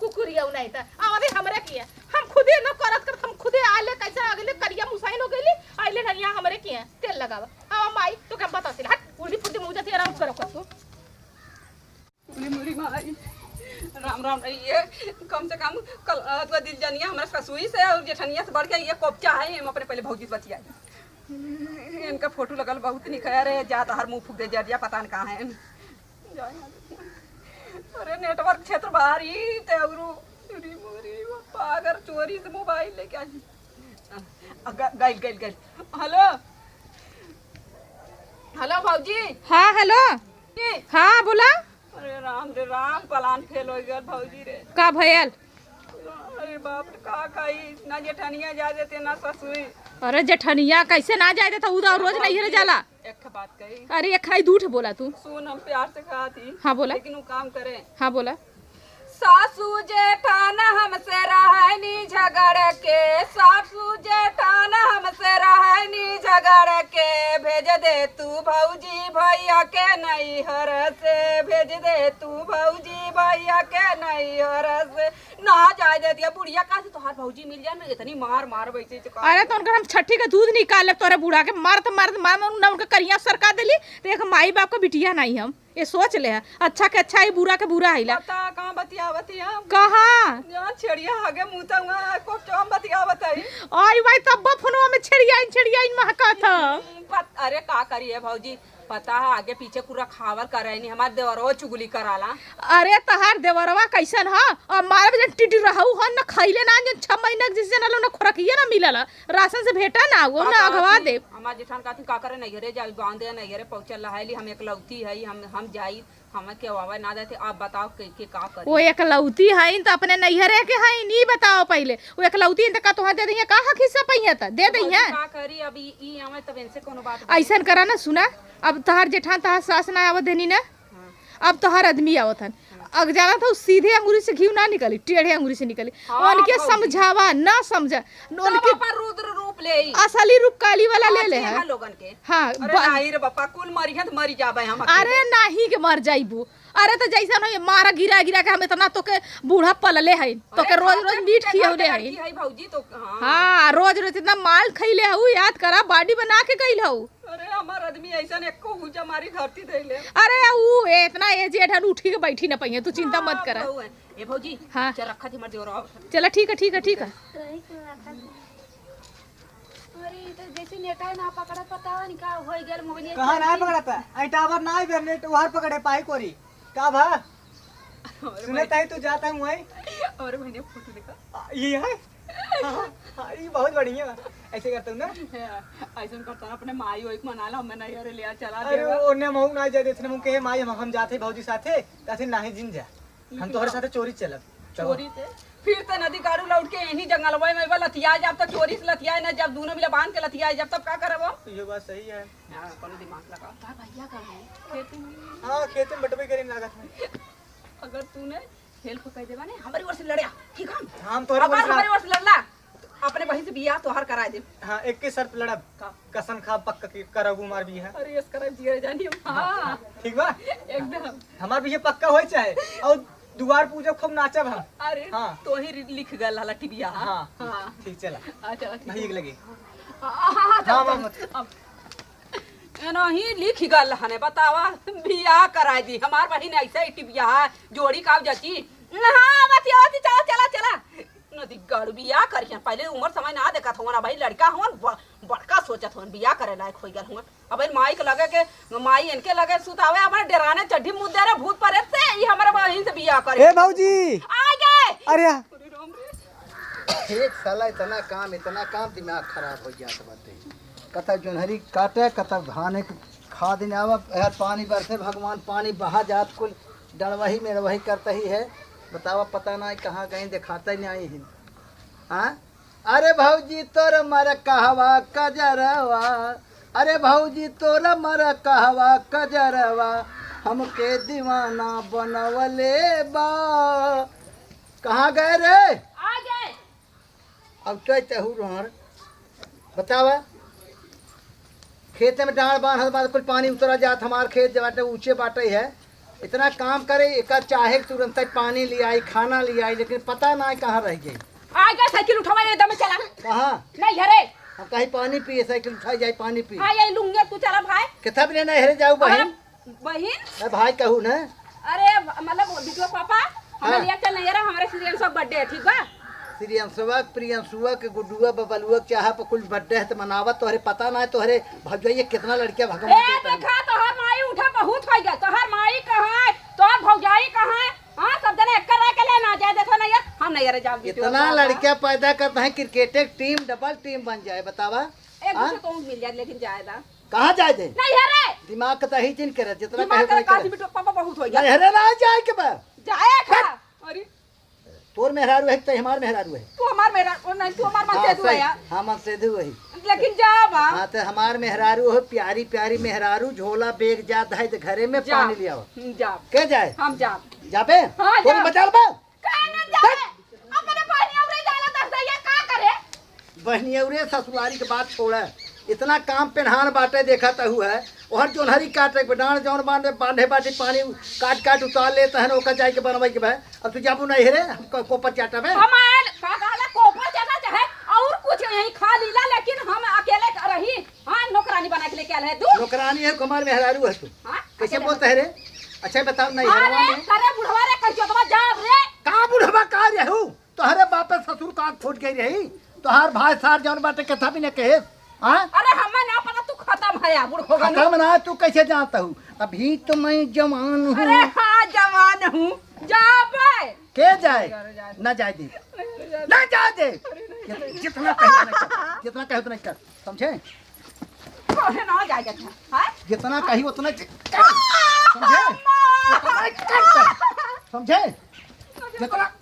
कुकुरिया नहीं था, आवे हमरे किया। हम खुदे न करत करत, हम खुदे आले कैसे अगले करिया मुसाइन हो गइली, आइले ना यहाँ हमरे किया, तेल लगावा। आवा माई, तो क्या बताती, हट, उल्टी फुल्टी मुँह जाती, आराम करो कर तू। उली मुली माई, राम राम रहिए। कम से कम कल, अ, तो दिल जनिया हमरा ससुई से और जेठनिया से बढ़ के ये कोपचा है, हम अपने पहले भौजी से बतियाई। इनका फोटो लगल बहुत निक है रे, जा तोहर मुँह फूक दे जरिया, पता न कहाँ है। अरे network क्षेत्र बाहर ही ते औरू, अरे मोरे बापा, अगर चोरी से मोबाइल लेके आ जी। अ, ग-, गइल, गइल, गइल। हेलो, हेलो भौजी। हाँ, हेलो। जी। हाँ, बोला। अरे राम रे राम, plan fail हो गया भौजी रे। का भयल? अरे बाप रे, का कही, ना जेठनिया जा देते, ना ससुई। अरे जेठनिया कैसे ना जाए देता, उ तो रोज भौजी, नैहरे जाला। एक ठे बात कही। अरे एक खाई दू ठे बोला तू। सुन, हम प्यार से कहा थी। हाँ, बोला। लेकिन वो काम करे। हाँ, बोला। सासू जेठान हमसे रहनी झगड़ के, सासू जेठान हमसे रहनी झगड़ के, भेज दे तू भौजी भैया के नैहर से, भेज दे तू भौजी भैया के नैहर से। ना जाए दे दिया बुढ़िया, का से तोहार भौजी मिल जाए ना, इतनी मार मार बैठे तो का। अरे तो उनकर हम छठी का दूध निकाल ले, तोरे बूढ़ा के मारत मारत मार मार ना उनका करिया सरका देली, तो एक माई बाप का बिटिया नहीं हम। ये सोच ले, अच्छा के अच्छा, ये बुरा के बुरा है ला। पता कहाँ बतियावत है हम। कहाँ? यहाँ छेड़िया आगे मुँह तो वहाँ को हम बतियावत है। आई भाई तब फोनवा में छेड़िया इन, छेड़िया इन महका था। हम्म, पत-, अरे का करिए भौजी, पता है आगे पीछे पूरा खावर करे नहीं, हमार देवरवा चुगली कराला। अरे तहार देवरवा कैसन ह? और मारे जन टिटी रहू ह, न खैले ना, जन छह महीना के जिस जन लो, न खुरकिया ना मिलल ह, राशन से भेटा ना, वो ना अगवा दे। हमार जेठान कहती का करे, नैहरे जाई, बांधे नैहरे पहुँचल रहली, हम एकलौती है, हम, हम जाई। हमें केहू आवे ना देते, आप बताओ के, के का करी? वो एकलौती हईन त अपने नैहरे के हईन, ई बताओ पहिले। वो एकलौती हईन त का तोहार दे दइहें, का हक हिस्सा पइहें त दे दइहें? का करी, अब ई, ई आवे तब इनसे कोनो बात नहीं। अइसन करा ना, सुना, अब तहार जेठान तहार सास ना आवत देनी ना, हाँ। अब तहार आदमी आवत हन। हाँ। अब जाना था, सीधे अंगुरी से घी ना निकली, टेढ़े अंगुरी से निकली। हाँ, उनके भौजी। समझावा, ना समझा, तब उनके अपन रुद्र रूप ले आई। असली रूप काली वाला ले ले है। लोगन के। हाँ, अरे ब- नाही रे बापा, कुल मरिहन त मरी जाबे हम अकेले। अरे नाही के मर जाइबू। अरे त जैसन हो ये मारा गिरा गिरा के हम इतना तोके बूढ़ा पलले हई, तोके अरे रोज रोज मीट खियौले हई। है भौजी तो, हाँ। हाँ, रोज रोज इतना माल खैले हऊ, याद करा, body बना के गइल हऊ। अरे हमार आदमी ऐसन एको हुजा मारी धरती धैले। अरे ऊ इतना aged हन, उठी के बैठी ना पइहें, तू चिंता मत करा। हाँ, बहू है। ए भौजी, हाँ। चल रखा थी, मर देवरा। चला ठीक है, ठीक है, ठीक है। अरे, ई तो जैसे नेटा ना पकड़ा, पता नहीं का हो गया मोबाइल। कहाँ ना पकड़ता? आई टावर ना आई, नेट वहार पकड़े पाई कोरी। का भा? सुने ताई तू जाता हूँ आई। और मैंने फोटो देखा। आ, ये है? हाँ, हाँ, हाँ, ये बहुत बढ़िया। ऐसे करता हूँ ना। ऐसे करता हूँ, अपने माई ओई को मना ला, हमें नहीं, अरे ले आ, चला अरे, दे। ओने महू ना जाए, इतने मुँह के माई हम, हम जाते भौजी साथे, ताथे नाही जिन जा। हम तोहरे साथे चोरी चलब। चलो। चोरी से? फिर त नदी कारू लौट के यहीं जंगलवा में बा, लतिया जाब त चोरी से लतिया ना जाब, दूनो मिला बांध के लतिया जाब, तब का करब हम? ये बात सही है। हाँ, कोनो दिमाग लगा। का भैया का है? खेत में। हाँ, खेत में बटबे करें लागत है। अगर तूने हेल्प कर देबा ने, हमरी ओर से लड़्या, ठीक हम? हम तोहरे ओर से हमार ओर से लड़ला, अपने बहिन से बियाह तोहार कराए दे। हाँ, एक के शर्त लड़ब। का? कसम खा पक्का कि करब हमार बियाह। अरे, यस करब जिया जानी हम। हाँ, हाँ। ठीक बा? एकदम। हमार बियाह पक्का होई चाहे, और दुआर पूजा खूब नाचब हम। अरे, हाँ। तो ही लिख गल हला टिबिया। हाँ। हाँ। ठीक, चला। हाँ, चला, ठीक। नहीं, एक लगे। हाँ, हाँ, हाँ, हाँ, चला, हाँ, चला। हाँ। अब एनही लिख गल हने, बतावा, बियाह कराए दी। हमार बहिन ऐसे ही टिबिया है, जोड़ी काव जची। हाँ, बतिया होती, चला, चला, चला। नदी गाड़ू बियाह करिहन, पहले उम्र समय ना देखत होन, अब भाई लड़का होन, ब-, बड़का सोचत होन, बियाह करे लायक होई गल होन। अब माई के लगे के, माई इनके लगे सुतावे, हमारे डेराने चड्ढी मुद्दे रे भूत परेत से, ई हमारे बहिन से बियाह करे। ए भौजी! आ गए! अरे! अरे राम रे। एक साला इतना काम, इतना काम, दिमाग खराब हो जात बाटे। कतौ जोन्हरी काटे, कतौ धाने के खाद ने आवा, यार पानी बरसे भगवान, पानी बहा जात कुल, डड़वही मेड़वही करत ही है। बतावा, पता नाहीं कहाँ गई, देखाते नाहीं है। हाँ? अरे भौजी तोर मर कहवा कजरवा, अरे भौजी तोर मर कहवा कजरवा, हमके दीवाना बनवले बा। कहाँ गए रे? आ गए। अब तो तहू रहन बतावा, खेते में डाँड़ बान्हत बा, कुल पानी उतरा जात, हमार खेत जो बाटे ऊँचे बाटे है। इतना काम करे, एका चाहे तुरंत पानी ले आई, खाना ले आई, लेकिन पता ना कहाँ रह गई। आ गया साइकिल उठावा, ये दम चला। कहाँ? नहीं, घरे। हम कहीं पानी पिए, साइकिल उठाई जाए, पानी पी। हाँ, ये लुंगे तू चला भाई। कितना भी लेना है, जाऊ बहन। बहिन? ए, भाई कहू न। अरे, मतलब, बिटुआ पापा, हमें हाँ। लिया चल नहीं रहा, हमारे श्रियंशवा के birthday है, ठीक बा? श्रियंशवा, प्रियंशवा के, गुड्डुआ, बबलुआ के चाहा पर कुल birthday है तो मनावा, तोहरे पता ना है, तोहरे भौजाई ये कितना लड़कियां भगवान ए, देता है। देखा, तोहर माई उठा बहुत हो गया, तोहर माई कहाँ है, तोहर भौजाई कहाँ है? हाँ, सब जने एक कर रह के ले ना जाए, देखो नहीं है, हम नहीं रह जाओ, बिटुआ इतना पापा। लड़कियां पैदा करता है, cricket एक team, double team बन जाए, बतावा? एक हाँ? दूसरे को मिल जाए, लेकिन जाए ना। कहाँ जाए दे? नहीं है रे। दिमाग का तही चिन करे, जितना दिमाग कहे उतना का करे। काशी बिटो, पापा बहुत हो गया। नहीं है रे, ना जाए के बा। जाए खा। हट। अरे। तोर मेहरारू है, तो हमार मेहरारू है। तू हमार मेहरारू, ओ नहीं, तू हमार हाँ, मनसेधू है सही। यार। हाँ, मनसेधू है। लेकिन जा बा। हाँ, तो हमार मेहरारू हो, प्यारी प्यारी मेहरारू, झोला bag जा धाई तो घरे में जा। पानी ले आओ। हम्म, जा। के जाए? हम जा। जाबे? हाँ, तोरी जा। मजाल बा? काहे ना जाए? अपने बहनिया उरे जाला दस दैया का करे? बहनिया उरे ससुरारी के बात छोड़ा। इतना काम पेन्हान बाटे देखा तहु है। ओहर जोन्हरी काटे के डाँड़ जौन बांधे, बांधे बाटी पानी काट काट उतार लेत हन, ओकर जाए के बनवाई के बा। अब तू जाबू नहीं रे, हम को-, कोपर चाटा बे। हम आयल, का कहला कोपर चाटा चाहे और कुछ यहीं खा लीला, लेकिन हम अकेले रही। हाँ, नौकरानी बना के लेके आयल है तू। नौकरानी है, हमार मेहरारू है तू। हाँ, कैसे अकेले बोलते है रे? अच्छा बताओ, नहीं अरे, घरवा में। करे बुढ़वा रे, कहीं चोदवा जा रे। का बुढ़वा का रहू? तोहरे बापे ससुर का आँख फूट गई रही। तोहार भाई सार जौन बाटे कथा भी न कहे। हाँ? अरे हमें ना पता तू खत्म है या बुढ़ हो गया। खत्म ना, तू कैसे जानता हूँ? अभी तो मैं जवान हूँ। अरे हाँ, जवान हूँ। जा बे। के जाए? अरे जाए। ना जाए दे। अरे जाए। ना जाए दे। अरे नहीं। जित-, जितना कहे उतना कर। जितना कहे उतना कर। समझे? काहे ना जाए देत है, हाँ? जितना कही उतना च-, कर, समझे? अम्मा! उतना कर, कर, समझे? जितना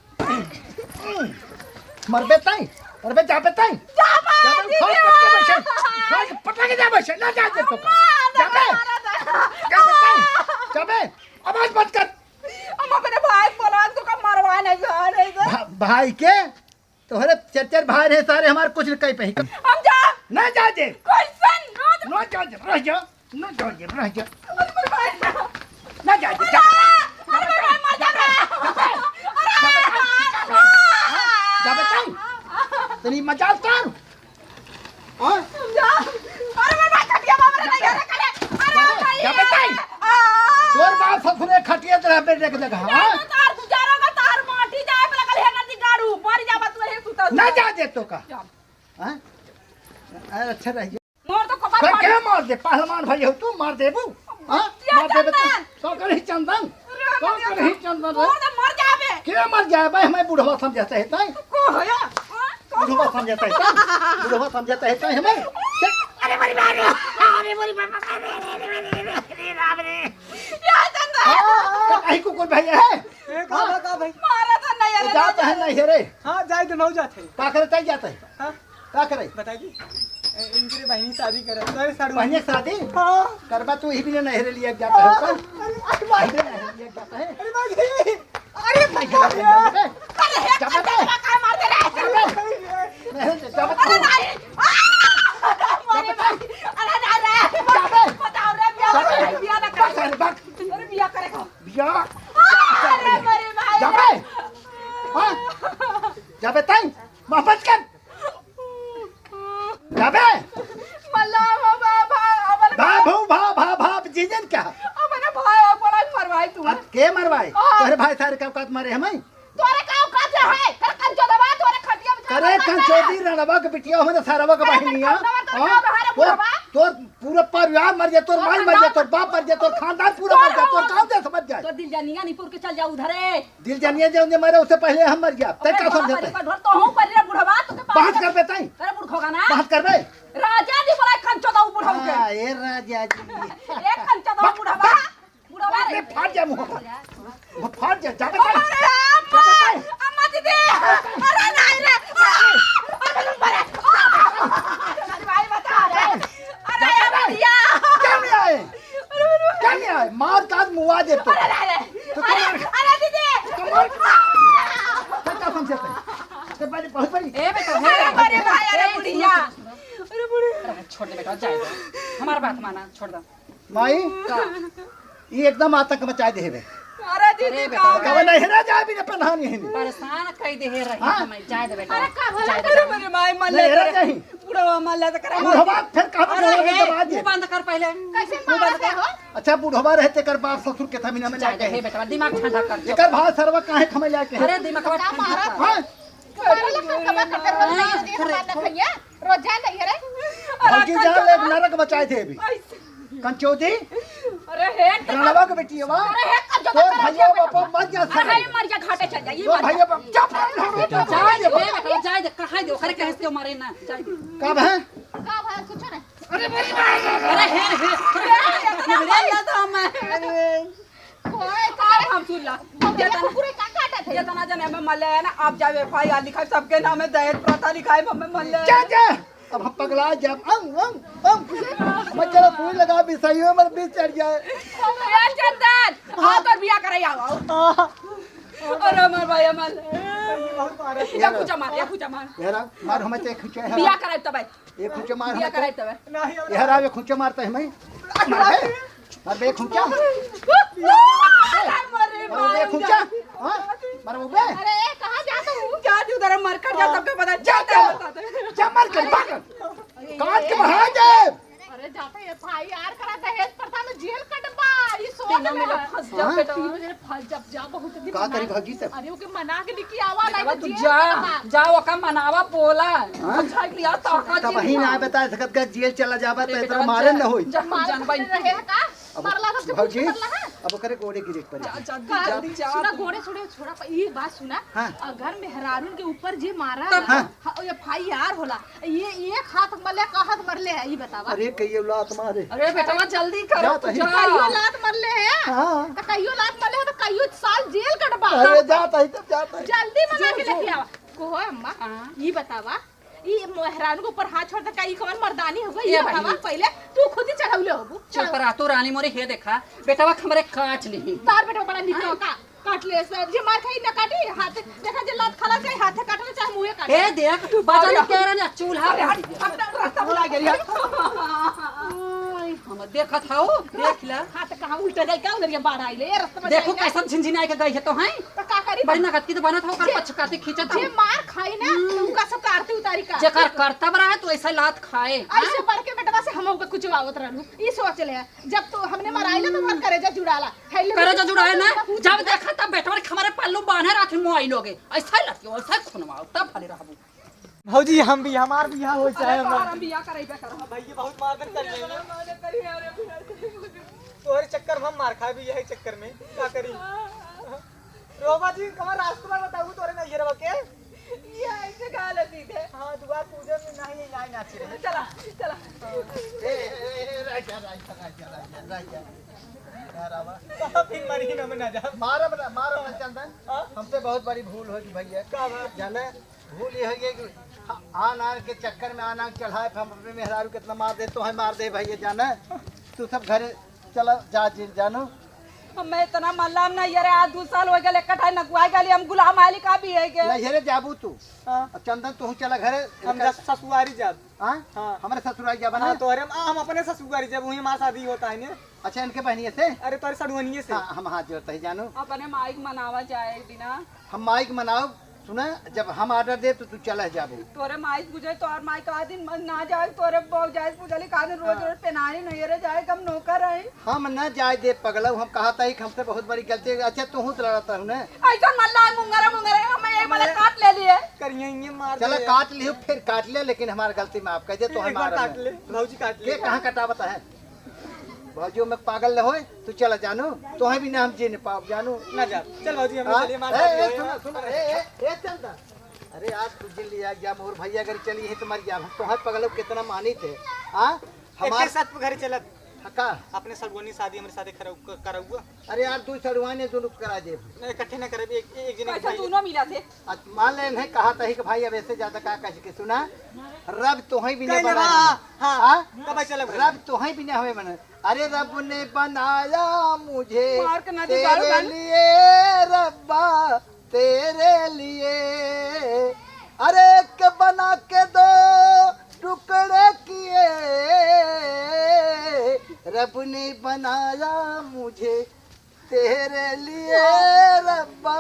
मरबे ताई, मरबे जाबे ताई। जाबे, जाबे, दीदी! उठा के पटक के बैठे, उठा के पटक के जाबे, ना जाए दे तो का। अम्मा, जाबे, मारा था। जाबे ताई, जाबे, आवाज बंद कर। हम अपने भाई को बोला, तो का मरवा नहीं जा रहे थे। भा-, भाई के? तोहरे चार चार भाई रहे सारे, हमार कुछ न कही पही। हम जा। ना जा दे। कैसन? ना जा दे, रह जा। ना जा दे, रह जा। अरे मेरे भाई ना। ना जा दे, अरे, जा। अरे मेरे भाई मर जा रहा है। जा बे, जा बे, जा बे। तनी मजाल कर। हाँ? जा। अरे मेरे भाई खटिया बाबा रे, नहीं, अरे, अरे, अरे, जा बे, भैया। जा बे। आ। तोर बाप ससुरे खटिया तरह पे देख देख, हाँ? तार गुजारा का तार माटी जाए पे लगल है, नदी गाड़ू, मर जाबा तू, यही सुता ना सुता। जा दे तो का? जा। हाँ? अरे, अच्छा रह गया। मार तो कपार पर फाड़। के मार दे, पहलवान भाई हो तू, मार देबू? हाँ? क्या मार देबे तो? चंदन? तो करही चंदन? अरे, तो मर जा। करही चंदन रे? मार दे, मर जाबे। के मर जाए भाई? हमें बुढ़वा समझता है, ताई? तू को हो या? हाँ? को बुढ़वा हो? समझता है, ताई? बुढ़वा समझता है, ताई हमें? अरे, मरी बाप रे। अरे, मरी बाप रे। अरे, राम रे। या चंदन। हाँ, तो कहीं कुकुर भैया है? ए, का हाँ? बा, का भाई? मारा था नहीं, तो अरे, जात नहीं है, नहीं है रे। हाँ, जाए तो नहीं जाते। का करे, ताई जाता है? हाँ? का करे? बताइए। ए, इनके बहनी शादी करे। अरे, साढ़ू। बहनी शादी? हाँ। करबा तू ही भी नहीं रे लिया जाता है हाँ। का? अरे, अरे, भाई। ही भी नहीं लिया जाता है। अरे, भाई। अरे, भाई। अरे, हे, जाबे। का मार दे रे? जाबे। नहीं, जाबे। अरे, नहीं। आ! अरे, भाई। अरे, नहीं रे। जाबे। बताओ रे, बिया जाबे। करे, बिया ना करे। अरे, बाप। अरे, बिया करे का। बिया। अरे, मरे भाई। जाबे। हाँ? जाबे ताई, मोहब्बत कर। जाबे। मल्ला, भा, भा, भा, अबे भा, भा, भा, भा, जीजन क्या? अबे भाई, बड़ा मरवाई तू। अब के मरवाई? हाँ। तोहरे भाई सारे का औकात मारे हमें? तोरे का औकात है? कर कंचोदवा, तोरे खटिया में करे कंचोदी रणवा के बिटिया, हमारे सारवा के बहिनिया। हाँ? तोर, तोर पूरा परिवार मर जाए, तोर माई मर जाए, तोर बाप मर जाए, तोर खानदान पूरा मर जाए, तोर गाँव देश मर जाए। तो दिल जानिया नहीं पुर के चल जाओ उधरे। दिल जानिया जाओ जे मरे, उससे पहले हम मर जाए। ते का समझते? तो हूँ पर रे बुढ़वा, तो के बात करबे ताई। अरे बुढ़वा ना। बात करबे। राजा जी बोला कंचोदा बुढ़वा के। हाँ, ए राजा जी। ए कंचोदा बुढ़वा। बुढ़वा रे। फाट जा मुँह। वो फाट जा, जाबे ताई। अरे अम्मा, अम्मा दीदी। अरे नहीं रे। अरे भाई बता रे। अरे भैया। क्या नहीं आए? क्या नहीं आए? मार काट मुआ दे तो। अरे, अरे, तो अरे, तुम्हारे अरे, दीदी। तुम्हारे तो क्या समझे थे? तो बड़ी, बहुत बड़ी। ए बेटा, अरे, अरे, भाई, अरे, बुढ़िया। अरे, बुढ़िया। अरे, छोड़ दे बेटा, जाए दे। हमार बात माना, छोड़ दे। माई, का? ये एकदम आतंक मचाए दे बे। अरे, दीदी, अरे, का बेटा, कब नहीं रह जाए बिना पहनानी है। परेशान कई दे रही हाँ? हमें, जाए दे बेटा। अरे, का भला जाए दे करे बेटा। मेरे माई, मल्ले नहीं, रह करे। जाए। बुढ़वा मल्ला त करा बुढ़वा मल्ला। फिर कहाँ अरे बुढ़वा हे, के दबा दे? मुंह बंद कर पहले। कैसे मुंह बंद कर। हो? अच्छा बुढ़वा रहे तेकर बाप ससुर के थमिना में जाए दे, जाके हे बेटवा, दिमाग ठंडा कर। एकर भाई सरवा काहे खमे जाके? अरे दिमाग ठंडा कर। हाँ? तुम्हारा लोग का कमा करते रोज हाँ, नहीं दे अरे। हमारे भैया, रोज जाए नहीं है रे। भौजी जान ले, नरक मचाए दे अभी। कंचोदी। अरे हे, रणवा के बेटी हवा। अरे हे, कंचोदा तोर भैया बापा मर जा अरे सर। हे, मर जा, घाटे चल जा, ये तोर मर जा। भैया बाप, चुप रह, जाए दे, बेटा, जाए दे, कहाँ दे, ओकरे कहे से मारे ना, जाए दे। कब है? कब है, कुछ ना। अरे मेरी माँ। अरे हे, हे, अरे, इतना मर गया था मैं। अरे। कोई तो अब हम सुन ला। अब ये तो पूरे का काटा थे। ये तो ना जाने में मल्ले है ना, आप जावे एफ आई आर लिखाए, सबके नाम में दहेज प्रथा लिखाए, हमें मल्ले है। जा, जा। अब हम पगला जाब। अम, अम, अम। मैं चलो सुई लगा भी सही हो, मर बीच चढ़ जाए। ए चंदन, आओ तोर बिया करे आओ, आओ। हाँ। अरे हमार भाई, हमार। या खुचा मार, या खुचा मार। यार, मार हमें तो एक खुचा है। बिया कराए तब। एक खुचा मार बिया हमें तो। कराए तब। यार, ये खुचा मारता है मैं। मार बे। मार बे खुचा। अरे मरे अरे बे भाई, खुचा। जा। हाँ? मार बे। अरे, कहाँ जा तू? जा तू उधर मर कर जा, हाँ। सबके पता जा, चलता जा। है, बता दे। जा मर कर, भाग। अरे, काट के ए, बहा दे। अरे, जाते हैं, एफ आई आर करा, दहेज प्रथा में जेल कटबा, ई सोच तीनों में ले। फंस जा, हाँ? बेटा। तीनों जने फंस जा, जा, बहुत दिन का करी मना। भौजी से? अरे, ओके मना के लेके आवा, बेटवा, नहीं तो तू जेल जा, कटबा। जा, ओका मनावा, बोला। हाँ? समझा लिया, ताका तब जी वही ना। ना बता सकत का जेल चला जाबा, अरे, तो इतना बेटवा, मारे जा, न होई। जा, मारे जान तो भाई। रहे का? अब मरला तो कुछ भौजी, मरला है? अब ओकरे गोड़े गिरे के पड़ी। जा, जा, का? जा, जा, सुना, जा। गोड़े छोड़े, छोड़ा, पर ई बात सुना, हाँ। अगर मेहरारून के ऊपर जे मारा तब ना, हाँ। हाँ, एफ आई आर होला, ये एक हाथ मरले, का हाथ मरले है, ई बतावा। अरे, कहियो लात मारे। अरे, बेटवा, जल्दी करो, जा, तही। जा। कहियो लात मरले है, हाँ। तो कहियो लात मरले है, तो कहियो साल जेल कटबा। अरे, जा, तही, तब जा, तही। जल्दी मना के जो, जो। लेके आवा। कहो, अम्मा, हाँ। ई बतावा, ई मेहरारू के ऊपर हाथ छोड़ दे, का ई कवन मर्दानी होगा? ए ये बहिनी। हवा पहले तू खुद ही चढ़ौले होबू। चुप रह तू रानी मोरी, हे देखा, बेटवा के हमरे काट लिही। तार बेटवा बड़ा निक हाँ। का काट ले से, जे मार खाई ना काटी, हाथ देखा, जे लात खाला चाहे हाथ काटले चाहे मुंहे काटे। हे देख, बचन के रे ना, चूल्हा पे हट, हट, रास्ता भुला गेली है। ओए, हम देखत हौ, देख ले। हाथ कहाँ उल्टा जाए, क्या उधर ये बाढ़ आई ले, ये रास्ता में देखो जाए। कैसन झिनझिनाए के गई है तो हैं। तो का करी? बड़ी नकद की तो बनत हो, कर जे, पछकाते खींचत जे हो। मार खाई ना, हम्म। तो उनका सबका आरती उतारी का। जेकर करतब रहे तो ऐसा लात खाए। ऐसे हाँ? बढ़ के बेटवा से हम ओके कुछ आवत रहलू। ई सोच ले, जब तो हमने मराइला तो हमार करेजा जुड़ाला। है ले करेजा जुड़ाए ना, पूछ जब ले। देखा तब बेटवा के हमारे पल्लू बांधे रहत मोबाइल लोगे। ऐसा लड़के, ऐसा खुनवाओ, तब भले रहबू। भौजी, हम भी, हमार बियाह हो चाहे हमार। हम बियाह करइबे करब। भैया बहुत मारधर कर रहे हैं। मारधर करी है, अरे, अरे। तोहरे चक्कर में हम मार खाए भी यही चक्कर में। का करी? रोबा जी, कहाँ रास्ता बताऊ तोरे नैहरवा के? ये ऐसे कहाँ लतीत है? हाँ, दुआर पूजे में नहीं, नहीं नाचे रहे। चला, चला। ए, ए, ए, ए, रह जा, रह जा, रह जा, रह जा, रह जा। यार, आवा। कहाँ फिर मरी ना, मैं ना जा। मारब ना, मारब ना, चंदन। हाँ? हमसे बहुत बड़ी भूल होगी भैया। का बात? जाने? भूल ये हो गया कि आन आन के चक्कर में आन आन चढ़ाए पे हम अपने मेहरारू कितना मार दे, तो है मार दे भैया जाना। तू सब घरे चला जा जी, जानो। हमें इतना मल्लाम ना, ये रे, आज दो साल हो गए, इकट्ठा नगुआ गली, हम गुलाम आली का भी है के? नैहरे जाबू तू। हाँ। अब चंदन, तू चला घरे। हम जा ससुरारी जाब। हाँ? हाँ। हमरे ससुरारी जाबा ना? हाँ, तोहरे, आ, हम अपने ससुरारी जाब, वहीं हमार शादी होता है ने। अच्छा, इनके बहनिये से? अरे, तोहरे सड़ुअनिये से। हाँ, हम हाथ जोड़ते हैं जानू। अपने माइक मनावा जाए एक दिना। हम माइक मनाओ, सुना, जब हम order दे तो तू चला जाबू। तोरे माई से पूछे, तोर माई का दिन मन ना जाए, तोरे बहू जाए से पूछली, का दिन रोज हाँ। रोज पेनाई नहीं रे जाए, हम नौकर है। हम न जाए दे पगलऊ, हम कहा था कि हमसे बहुत बड़ी गलती है। अच्छा, तू हूँ लड़ता हूँ ना। ऐसा मल्ला मुंगरा मुंगरा, हम एक बार काट ले लिए। करिए ये मार चला दे। काट लियो, फिर काट ले, लेकिन हमार गलती माफ कर दे, तो एक हमार बार काट ले, भौजी काट ले। के कहाँ कटावता है? भौजी में पागल न होए, तू चला जानू, तोहे बिना हम जी न पाओ जानू। ना जा, चल भौजी, हम हाँ? चलिए, मार ए, ए, खाती है। सुनो, सुनो, ए, ए, ए, चंदा। अरे आज तू जिन लिया गया, मोर भैया अगर चली है तो मर गया। हम तोहे पगल कितना मानी थे। हाँ? हमार एक साथ घर चलत। हाँ, का? अपने सगुनी शादी हमरे साथे खरा-, क-, कराउआ। अरे यार, दू सड़ुआ ने दोनों करा दे। नहीं, इकट्ठे ना करे, एक, एक जने अच्छा, भाई। दोनों मिला थे। आज मान ले, नहीं कहा था कि भाई अब ऐसे ज्यादा का कह के सुना, रब तोहे बिना कहले बनाया बा, है। हाँ, हाँ? तब चलब घर। रब तोहे बिना हमें बना। अरे रब ने बनाया मुझे मार के ना तेरे दिखाओ, लिए रब्बा, तेरे लिए। अरे एक बना के दो टुकड़े किए, रब ने बनाया मुझे तेरे लिए रब्बा,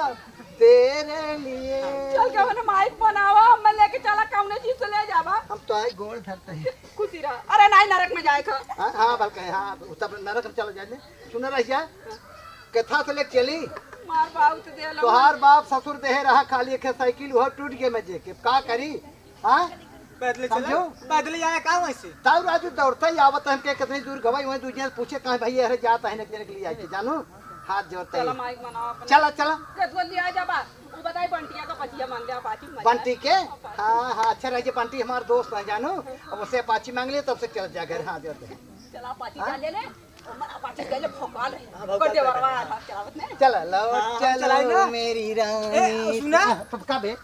तेरे लिए। चल के अपने माइक बनावा, हमें लेके चला, कौने चीज से ले जाबा? हम तो आए गोड़ धरते हैं। खुशी रहा। अरे नहीं, नरक में जाए खा। हाँ, हाँ, बल्कि हाँ, तब नरक में चला जाए। सुन रहिया, कथा से लेके चली। मार बाबू तो दे लो। तोहार बाप ससुर देहे रहा खाली एक साइकिल, वो टूट गए मजे के, का करी? हाँ? पैदल चला? समझो? पैदल आया का वैसे? ताऊ राजू दौड़ता ही आवत है, हमके कितनी दूर गवाई, वहीं दूजिया से पूछे, कहाँ भैया है, जाता है, नकली नकली आके, जानू? हाथ जोड़ते चला ही। माइक बनाओ अपने। चला, चला। कतवा लिया जाबा? वो बताई बंटिया का पचिया मांग ले, अपाची मांग ले। बंटी के? अपाची। हाँ, हाँ, अच्छा रहिए, बंटी हमार दोस्त है, जानू? अब उसे अपाची मांग ले, तब से चल जा घर, हाथ जोड़ते हैं। चला, अपाची हाँ? जा ले ले। हमार अपाची गइले भोकाल है। हाँ, भोकाल कर दे है। बरवा, हाथ चलावत नहीं। चला, लौट हाँ, हम चलो चलाई ना। मेरी ए, रानी। सुना? हाँ, तो का बे?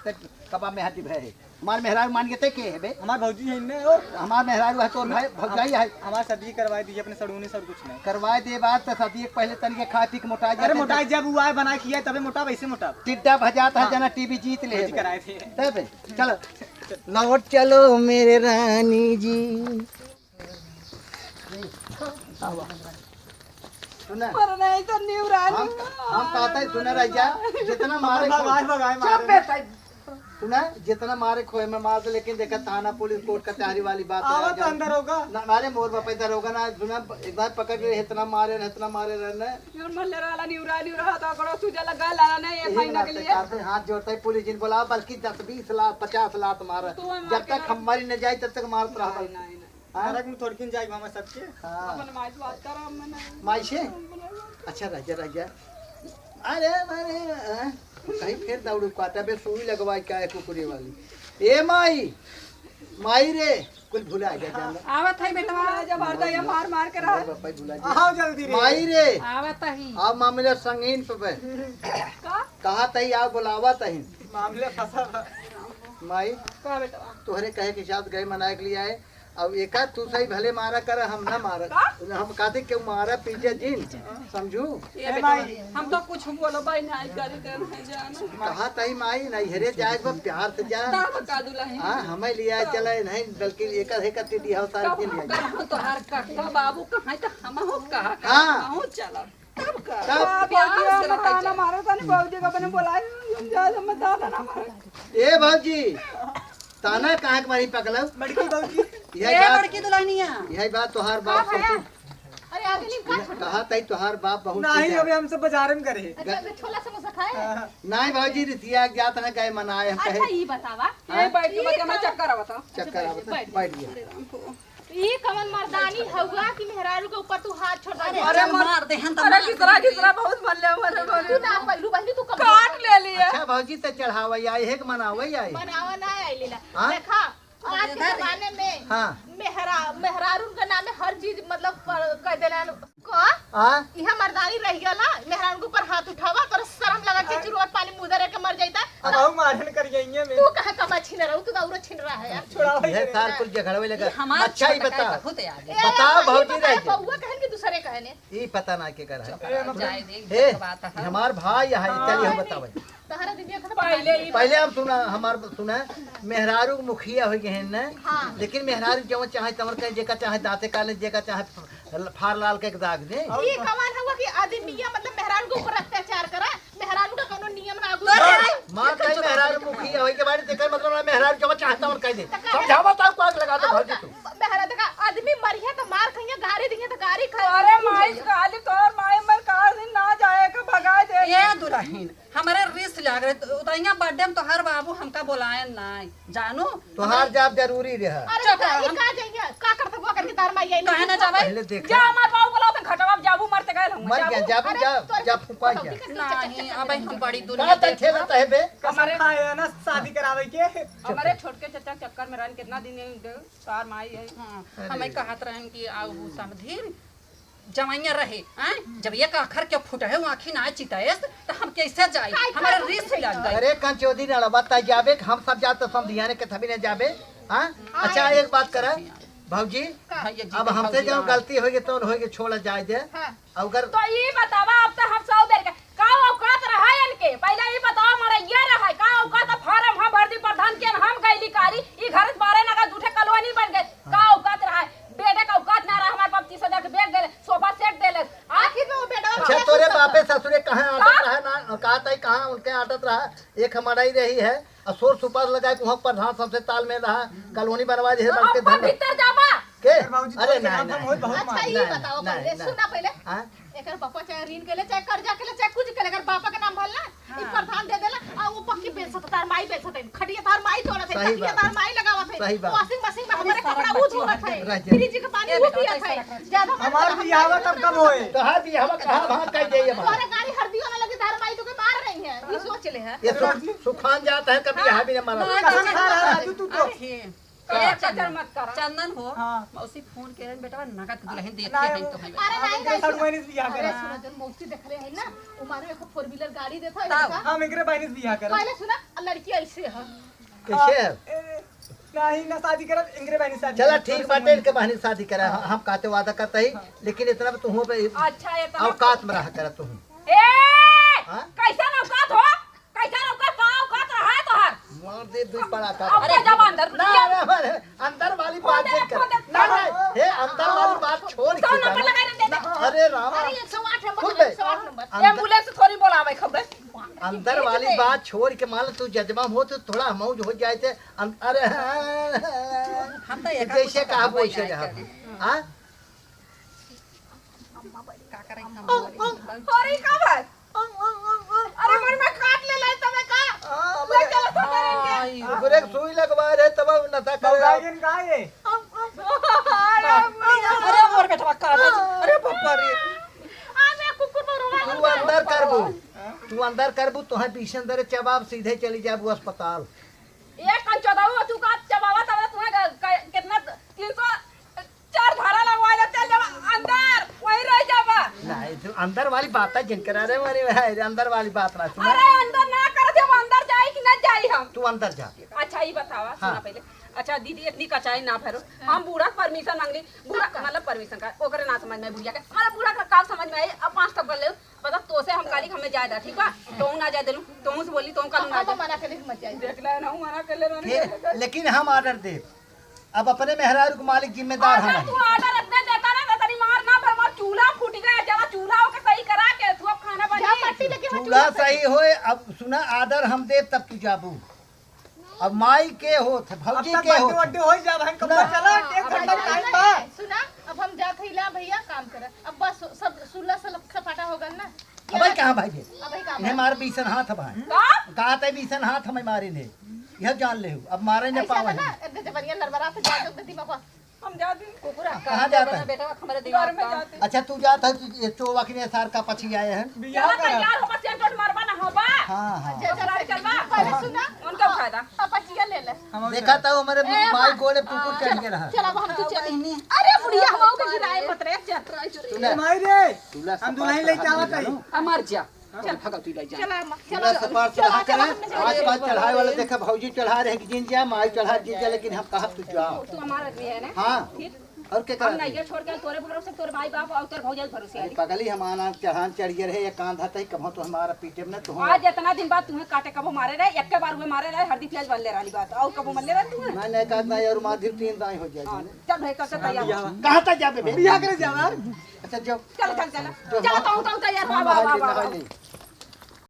कबा में हाथी भय है। हमार मेहरारू मान के ते के है बे? हमार भौजी है इनमें, ओ। हमार मेहरारू है, तोर भाई, भौजाई है। हमार शादी करवाए दीजिए अपने सड़ूनी से, और कुछ नहीं। करवाए दे बात तो शादी के पहले तनिके खा पी के मोटा अरे जाते मोटा हैं। जब हुआ है, बना खिया तबे मोटा, वैसे मोटा। टिड्डा भजात है, हाँ। जना टीवी जीत ले भौजी है। कराए थे। तब चलो। लौट चलो मेरे रानी जी। आवा। सुना? पर नहीं तो न्यू रानी। हम, हम कहते हैं, सुना रह जा, जितना मारे भगाए, खोए। भगाए, चुप मारे। बेटा। सुना, जितना मारे खोए में मार दे, लेकिन देखा थाना, पुलिस, कोर्ट, कचहरी वाली बात आवा है, तो जान। अंदर होगा। ना, ना रे मोर बापा, इधर होगा ना, सुना, एक बार पकड़ ले, इतना मारे ना, इतना मारे रहने। यार, मल्ले वाला न्यू रानी रहा तो ओकरो सूजा लगा लाला नहीं, एक यही महीना के लिए। करते, हाथ जोड़ते, पुलिस जिन बोला, बल्कि दस बीस लात, पचास लात मारा। तो हम जब मार के तक हम मरी न जाए, तब तक मारत रहा। नहीं, नहीं, नहीं। हाँ? नरक में थोड़किन जाई मामा सबके। हाँ। अपन माई से बात कर, हम नहीं। माई से? हम नहीं। अच्छा, रह जा, रह जा। अरे, अरे, अ, कहीं फिर दौड़ू काटा बे, सुई लगवाई का है कुकुरे वाली। ए माई, माई रे, कुछ भुला जा, जान लो। आवत है बेटवा। जब हरदा ये मार मार के रहा। बापा भुला जा। आओ जल्दी रे। माई रे। आवत ही। आओ मामला संगीन पे बे। का? कहा तही आओ बुलावा तही। मामले फंसा था। माई, का बेटवा? तोहरे कहे के साथ गए मनाए के लिए आए। अब एका तू सही भले मारा कर, हम ना मारा। का? हम कहते क्यों मारा पीछे जिन, समझू? ए ए बेटा, माई। हम तो कुछ बोलो भाई, नहीं करी कर, नहीं जानो। कहा तही माई, नैहरे जाए बा, प्यार से जा। तब का दुल्हन? हाँ, हमें लिया चला नहीं, बल्कि एकर है का टीटी हाउस सारे के लिए। कब तोहार कक्का बाबू कहाँ तो हम हो कहा, हाँ। हम हो चला। तब का? तब बाबू प्यार से हम रखा ताना जाए। मारो, तने बाबूजी का अपने बोलाए, हम जा, हम ताना ना मारो। ए भौजी, ताना कहाँ के मारी पकड़ब? बड़की भौजी। यही ए बात, बड़की दुल्हनिया। यही बात तोहार बाप का भैया? ससुर। अरे, आगे नहीं, का छोड़? कहा तही तोहार बाप बहुत नहीं, चीज है। अबे हमसे बाजार में करे। अच्छा, ग- अबे छोला समोसा खाए? हाँ। नहीं भौजी, रिसिया के जात ना गए मनाए, हम अच्छा, कहे। ई बतावा। हाँ? ये बैठ के ई बतिया में का- चक्कर आवता। चक्कर आवता। बैठ। बैठ गया। अरे राम को। ई कवन मर्दानी हउआ कि मेहरारू के ऊपर तू हाथ छोड़ दे? अरे, अरे चल मर-, मार दे, हम तो अरे मार घिसरा, दे। घिसरा बहुत मल्ले हमारे घरे। तू ना पहलू बहनी तू कम काट ले लिए। अच्छा भौजी, तो चढ़ावा आई है कि मनावा आई? मनावा ना आई लीला। हाँ? देखा, आज के जमाने में हाँ। मेहरा-, मेहरारून के नामे हर चीज मतलब प-, कह देला। का? हाँ? इहे मर्दानी रह गया ना, मेहरान के ऊपर हाथ उठावा, तोरा शर्म लगा के हाँ। चुरुआ पानी मुँह धरे के मर जाता। अब हम मारन कर जाएंगे में। तू कहाँ कमा छीन रहा हूँ, तू तो औरत छीन रहा है यार। छुड़ावा ये ये सार कुल झगड़वे लगा। ये हमार अच्छा ही छोटका बता। है, बहुत याद है। ए, बताओ ये भौजी बताओ, रह गया। बउआ कहन कि दूसरे कहे। ई पता ना केकर है। ए, मतलब जाए दे, ए, बात है। हमार भाई है, हाँ। चलिए हम बतावे। तहरा दिन ये खत्म पहले ही पहले हम सुना, हमार सुना, मेहरारू के मुखिया होइ गए हैं ना, हाँ। लेकिन मेहरारू जवन चाहे तवन कहे, जेका चाहे दाँते काले, जेका चाहे फार लाल के दाग दे। ई कमाल हुआ कि आदमी या मतलब मेहरारू के ऊपर अत्याचार करा, मेहरारू का कोनो नियम ना आगू तो बढ़े। मार कहीं मेहरारू मुखिया होइ के बारे, जेकर मतलब ना मेहरारू जवन चाहे तवन कह दे। तो कहे समझावा तो आग लगा दो भौजी तू। मेहरा देखा, आदमी मरिहे तो मार खइहे, गारी दिहे तो गारी खा। अरे माई, गाली तोर माई मर का दिन ना जाए के भगाए दे। ए दुलहिन, हमरे रिस लाग रहे, उतइया बर्थडे में तोहार बाबू हमका बोलाए नाई, जानू? तोहार जाब जरूरी रहा। अरे चुप रह, ई हम का जाइए, का करत हुआ करके तार माई आई काहे ना जाबे? पहले देख। जा हमार बाबू बोलाओ तो घटवा जाबू मरते गए हम, मर गया, जाबू। जाबू, अरे जा, तोर जा फुका जा। नहीं, अब हम बड़ी का दुनिया देख। खेलत है बे? कसम हमारे खाए है ना शादी करावे के। हमारे छोटके चचा चक्कर में रहन कितना दिन तार माई है। हाँ, अरे। हमें कहत रहन कि आऊ समधिन जवइया रहे, हैं? जब एक आखर के फुट है, वो आँखी ना चिताएस, तो हम कैसे जाई? काहे हमारे खातिर रिस लग गई। अरे कंचोदी ना बता जाबे, हम सब जात तो समधियाने के थबी ने जाबे, हाँ? हाँ, अच्छा, यार। एक बात करा, भौजी, हाँ, ये जी, अब हमसे भौजी, जो हाँ। गलती होगी तो होगी, छोड़ा जाए दे। हाँ। अगर तो ई बतावा, अब तो हम सौ देर के का औकात रहा इनके? पहले ई बताओ, मरैया रहा, का औकात? फार्म हम भर दी, प्रधान के हम गइली कारी, ई घर से बारह नगर दूठे कॉलोनी बन गए, का औकात रहा? बेटे का औकात ना रहा, हमारे पाप तीस हजार के बैग देले, सोफा सेट देले। आ? आखिर में वो बेटवा अच्छा, कैसे तोरे सब बापे ससुरे कहाँ आदत हाँ? रहा ना, कहा तई कहाँ उनके आदत रहा, एक हमारा ही रही है, और शोर सुपार लगाए के वहाँ प्रधान सबसे तालमेल रहा, कॉलोनी बनवा दे, और बल्कि ऊपर धन भीतर जाबा। के? अरे बाबूजी, अरे तोरे नहीं, नाम नहीं, होत बहुत अच्छा, मार। ये नहीं, बताओ नहीं, पहले, नहीं। सुना पहले। हाँ? एकर बापा चाहे ऋण के ले, चाहे कर्जा के ले, चाहे कुछ के ले, अगर बापा के नाम भरला, ई हाँ। प्रधान दे देला, आ वो पक्की बेचत, तार माई बेचत है, खटिया तार माई तोड़त है, सही तकिया बात तार है। माई लगावत है, सही बात। Washing machine में अरे हमारे सारा कपड़ा वो बच्ची धोवत है, है। रह जा। Fridge के पानी ए वो बेटा, पियत ऐसा है। रख, रख। ज्यादा मत हमार बोला, बियाह हमारे तब कब होए? तोहार बियाह कहाँ भाग कर जाइए हमारा? तोहरे गाड़ी हरदी वाला लगे, तार माई तो के मार रही है, ये सोच ले है। ये सु-, सुखान जात है, कभी हाँ। यहाँ भी न मरा। हाँ, कसम खा रहा है, राजू, तू तो। अरे हे। का? ए, चंदन, मत करा। चंदन हो, हाँ। मौसी फोन के रहे, बेटवा नगद दुल्हन देत ना, हैं वो तो हमें। अरे हम नहीं, इनके नहीं, साथ सुनो। मैंने बियाह अरे करा। सुनो, जब मौसी देख रहे हैं ना, वो मानो एक four wheeler गाड़ी देता है तब। इनका। हम इनके बहिनी से बियाह करा। पहले सुना, लड़की ऐसे है। कैसे है? ए, नहीं ना शादी करा, इनके बहिनी से शादी चला करा। ठीक बाटे, इनके बहिनी से शादी करा। हाँ। हम कहते वादा करता ही, हाँ। लेकिन इतना भी तुम पे अच्छा, ये तो औकात में रहा करा तुम। ए, हाँ? कैसा औकात हो? कैसा औकात, का औकात रहा है तोहार? मार दे दो पड़ाका। अब अरे, जब अंदर ना, घुस गया। अरे, अरे, अंदर वाली बात खोल दे, जिन कर। खोल दे। ना, ना, हे, अंदर वाली बात छोड़ सौ के नंबर जाना। लगा दे, दे, दे। अरे रामा। अरे, एक सौ आठ नंबर, खुद दे। एक सौ आठ नंबर। अंदर ambulance थोड़ी बोलावे खबे। अंदर वाली बात छोड़ के मान लो तू जजमान हो तो थोड़ा मौज हो जाए थे। अन-, अरे, हम तो एक जैसे कुछ कहा हम वैसे जाए रहा। करें। हाँ? का करें हम? अरे, का बात? अरे, मन में काट ले लाई तबे का? आ, ले चलो तो करेंगे। आई। ओकरे के सुई लगवा रहे तब नशा करे। बौराइन का है? अरे, अरे, मोर बेटवा काट। अरे, बाप रे। आ, मैं कुकुर पर रोवा तू अंदर करबू। तू अंदर करबू, तोहे बीस अंदर चबाब सीधे चली जाबू अस्पताल। ए, कंचोदऊ, तू का चबावा तब तुम्हें ग-, ग-, कितना तीन सौ चार धारा लगवा दे, चल जावा अंदर, वहीं रह जावा। नहीं, तू अंदर वाली बात है, जिन करा रहे, अरे भाई, अंदर वाली बात ना सुना। अरे अंदर ना कर दे, वो अंदर जाई कि ना जाई हम? तू अंदर जा। अच्छा, ई बतावा, हाँ। सुना पहले। अच्छा दीदी, इतनी कचाई ना भरो। हाँ। हम बूढ़ा से permission मांगली, बूढ़ा, हाँ। मतलब permission का, ओकरे ना समझ में बुढ़िया के, मतलब बूढ़ा का का समझ में आई, अब पाँच टप्पा ले, मतलब तोसे हम काली हमें जाए दा, ठीक बा? तोहू ना जाए देलू, तोहू से बोली, तोहू कालू ना हम जाए। मना के नहीं मत जाए। देख ले ना, मना कर ले, मना के, कर ले। लेकिन हम order दे, अब अपने मेहरारू के मालिक जिम्मेदार हम order हैं। तू order इतने देता ना, तो तेरी मार ना, पर हमार चूल्हा फूट गया, जरा चूल्हा होके सही करा के तू अब खाना जा बना। पट्टी लेके आ, चूल्हा चूल्हा सही होए, अब सुना order हम देब तब तू जाबू। अब माई के होत, भौजी अब तक के बर्थडे होत। वर्थडे होई जा, बहन, कब सुना। चला, एक अब घंटा भाई टाइम बा। सुना, अब हम जात हई ला भैया काम करे। अब बस सब सुल्ला सलप सपाटा हो गल ना। अबे कहाँ भाई बे? अबे कहाँ इन्हें भाई? मार बीसन हाथ भाई। का? कहा ते बीसन हाथ हमें मारे ने। यह जान ले, अब मारे न ऐसा पावे ना, हैं। इतने जबरिया लड़बड़ा से जा, तो दिमाग हम जाते हैं। कुकुरा, कहाँ जाता है? बेटा, हमारे घर दिमाग में का। जाते हैं। अच्छा, तू जाता है, तू ये चोवा के सार का पछी आए हैं। बियाह चला, करा। तैयार हो, बस सेंट वेंट मरबा ना हो बा। हाँ, हाँ। अच्छा, चला, चल बा। पहले सुना। उनका फायदा। अब पछिया ले ले। हम देखा था, हमारे ए, माई माँ। गोड़े कुकुर हाँ, चढ़ के रहा। चला, अब हम तो चली। अरे, बुढ़िया, हम के गिराए मत रे, चल। सुना। ए, माई रे, दूल्हा हम दुल्हन सपाट लेके चढ़ा आवत हई। हमार जा। चल, भागा तू, ले जा। चला, अम्मा, चला, चला, सपाट चला, चढ़ा चला, करे। चला, आज चला। बात चढ़ाए वाला देखा, भौजी चढ़ा रहे कि जिन जा, माई चढ़ा जिन जा, लेकिन हम कहा तू जा। तू हमारा आदमी है ना? हाँ। फिर? और के हम करा नहीं दी? ये छोड़ के तोरे भरोसे, तोरे माई बाप और तोरे भौजाई भरोसे अरे आई। पगली, हम आना चढ़ान चढ़िए रहे, एक कांधा तही कभो तो हमारा पीटे में तो हो। आज इतना दिन बाद तुम्हें काटे कबो मारे रहे, एक के बार हुए मारे रहे, हरदी प्याज बनले रहली बात, और कबो मरले रहे तुम्हें? मैं नहीं कहत नहीं, और मार दी तीन दाई हो जाए हाँ, जाने। चल भाई, कब से तैयार हो? कहाँ तक जाबे बे? बियाह करे जावा। अच्छा जाओ। चल, चल, चल। जो चल, हम तू, तू तैयार हो, हम वाह, वाह, नहाए वाह, ले, वाह। नहाए ले।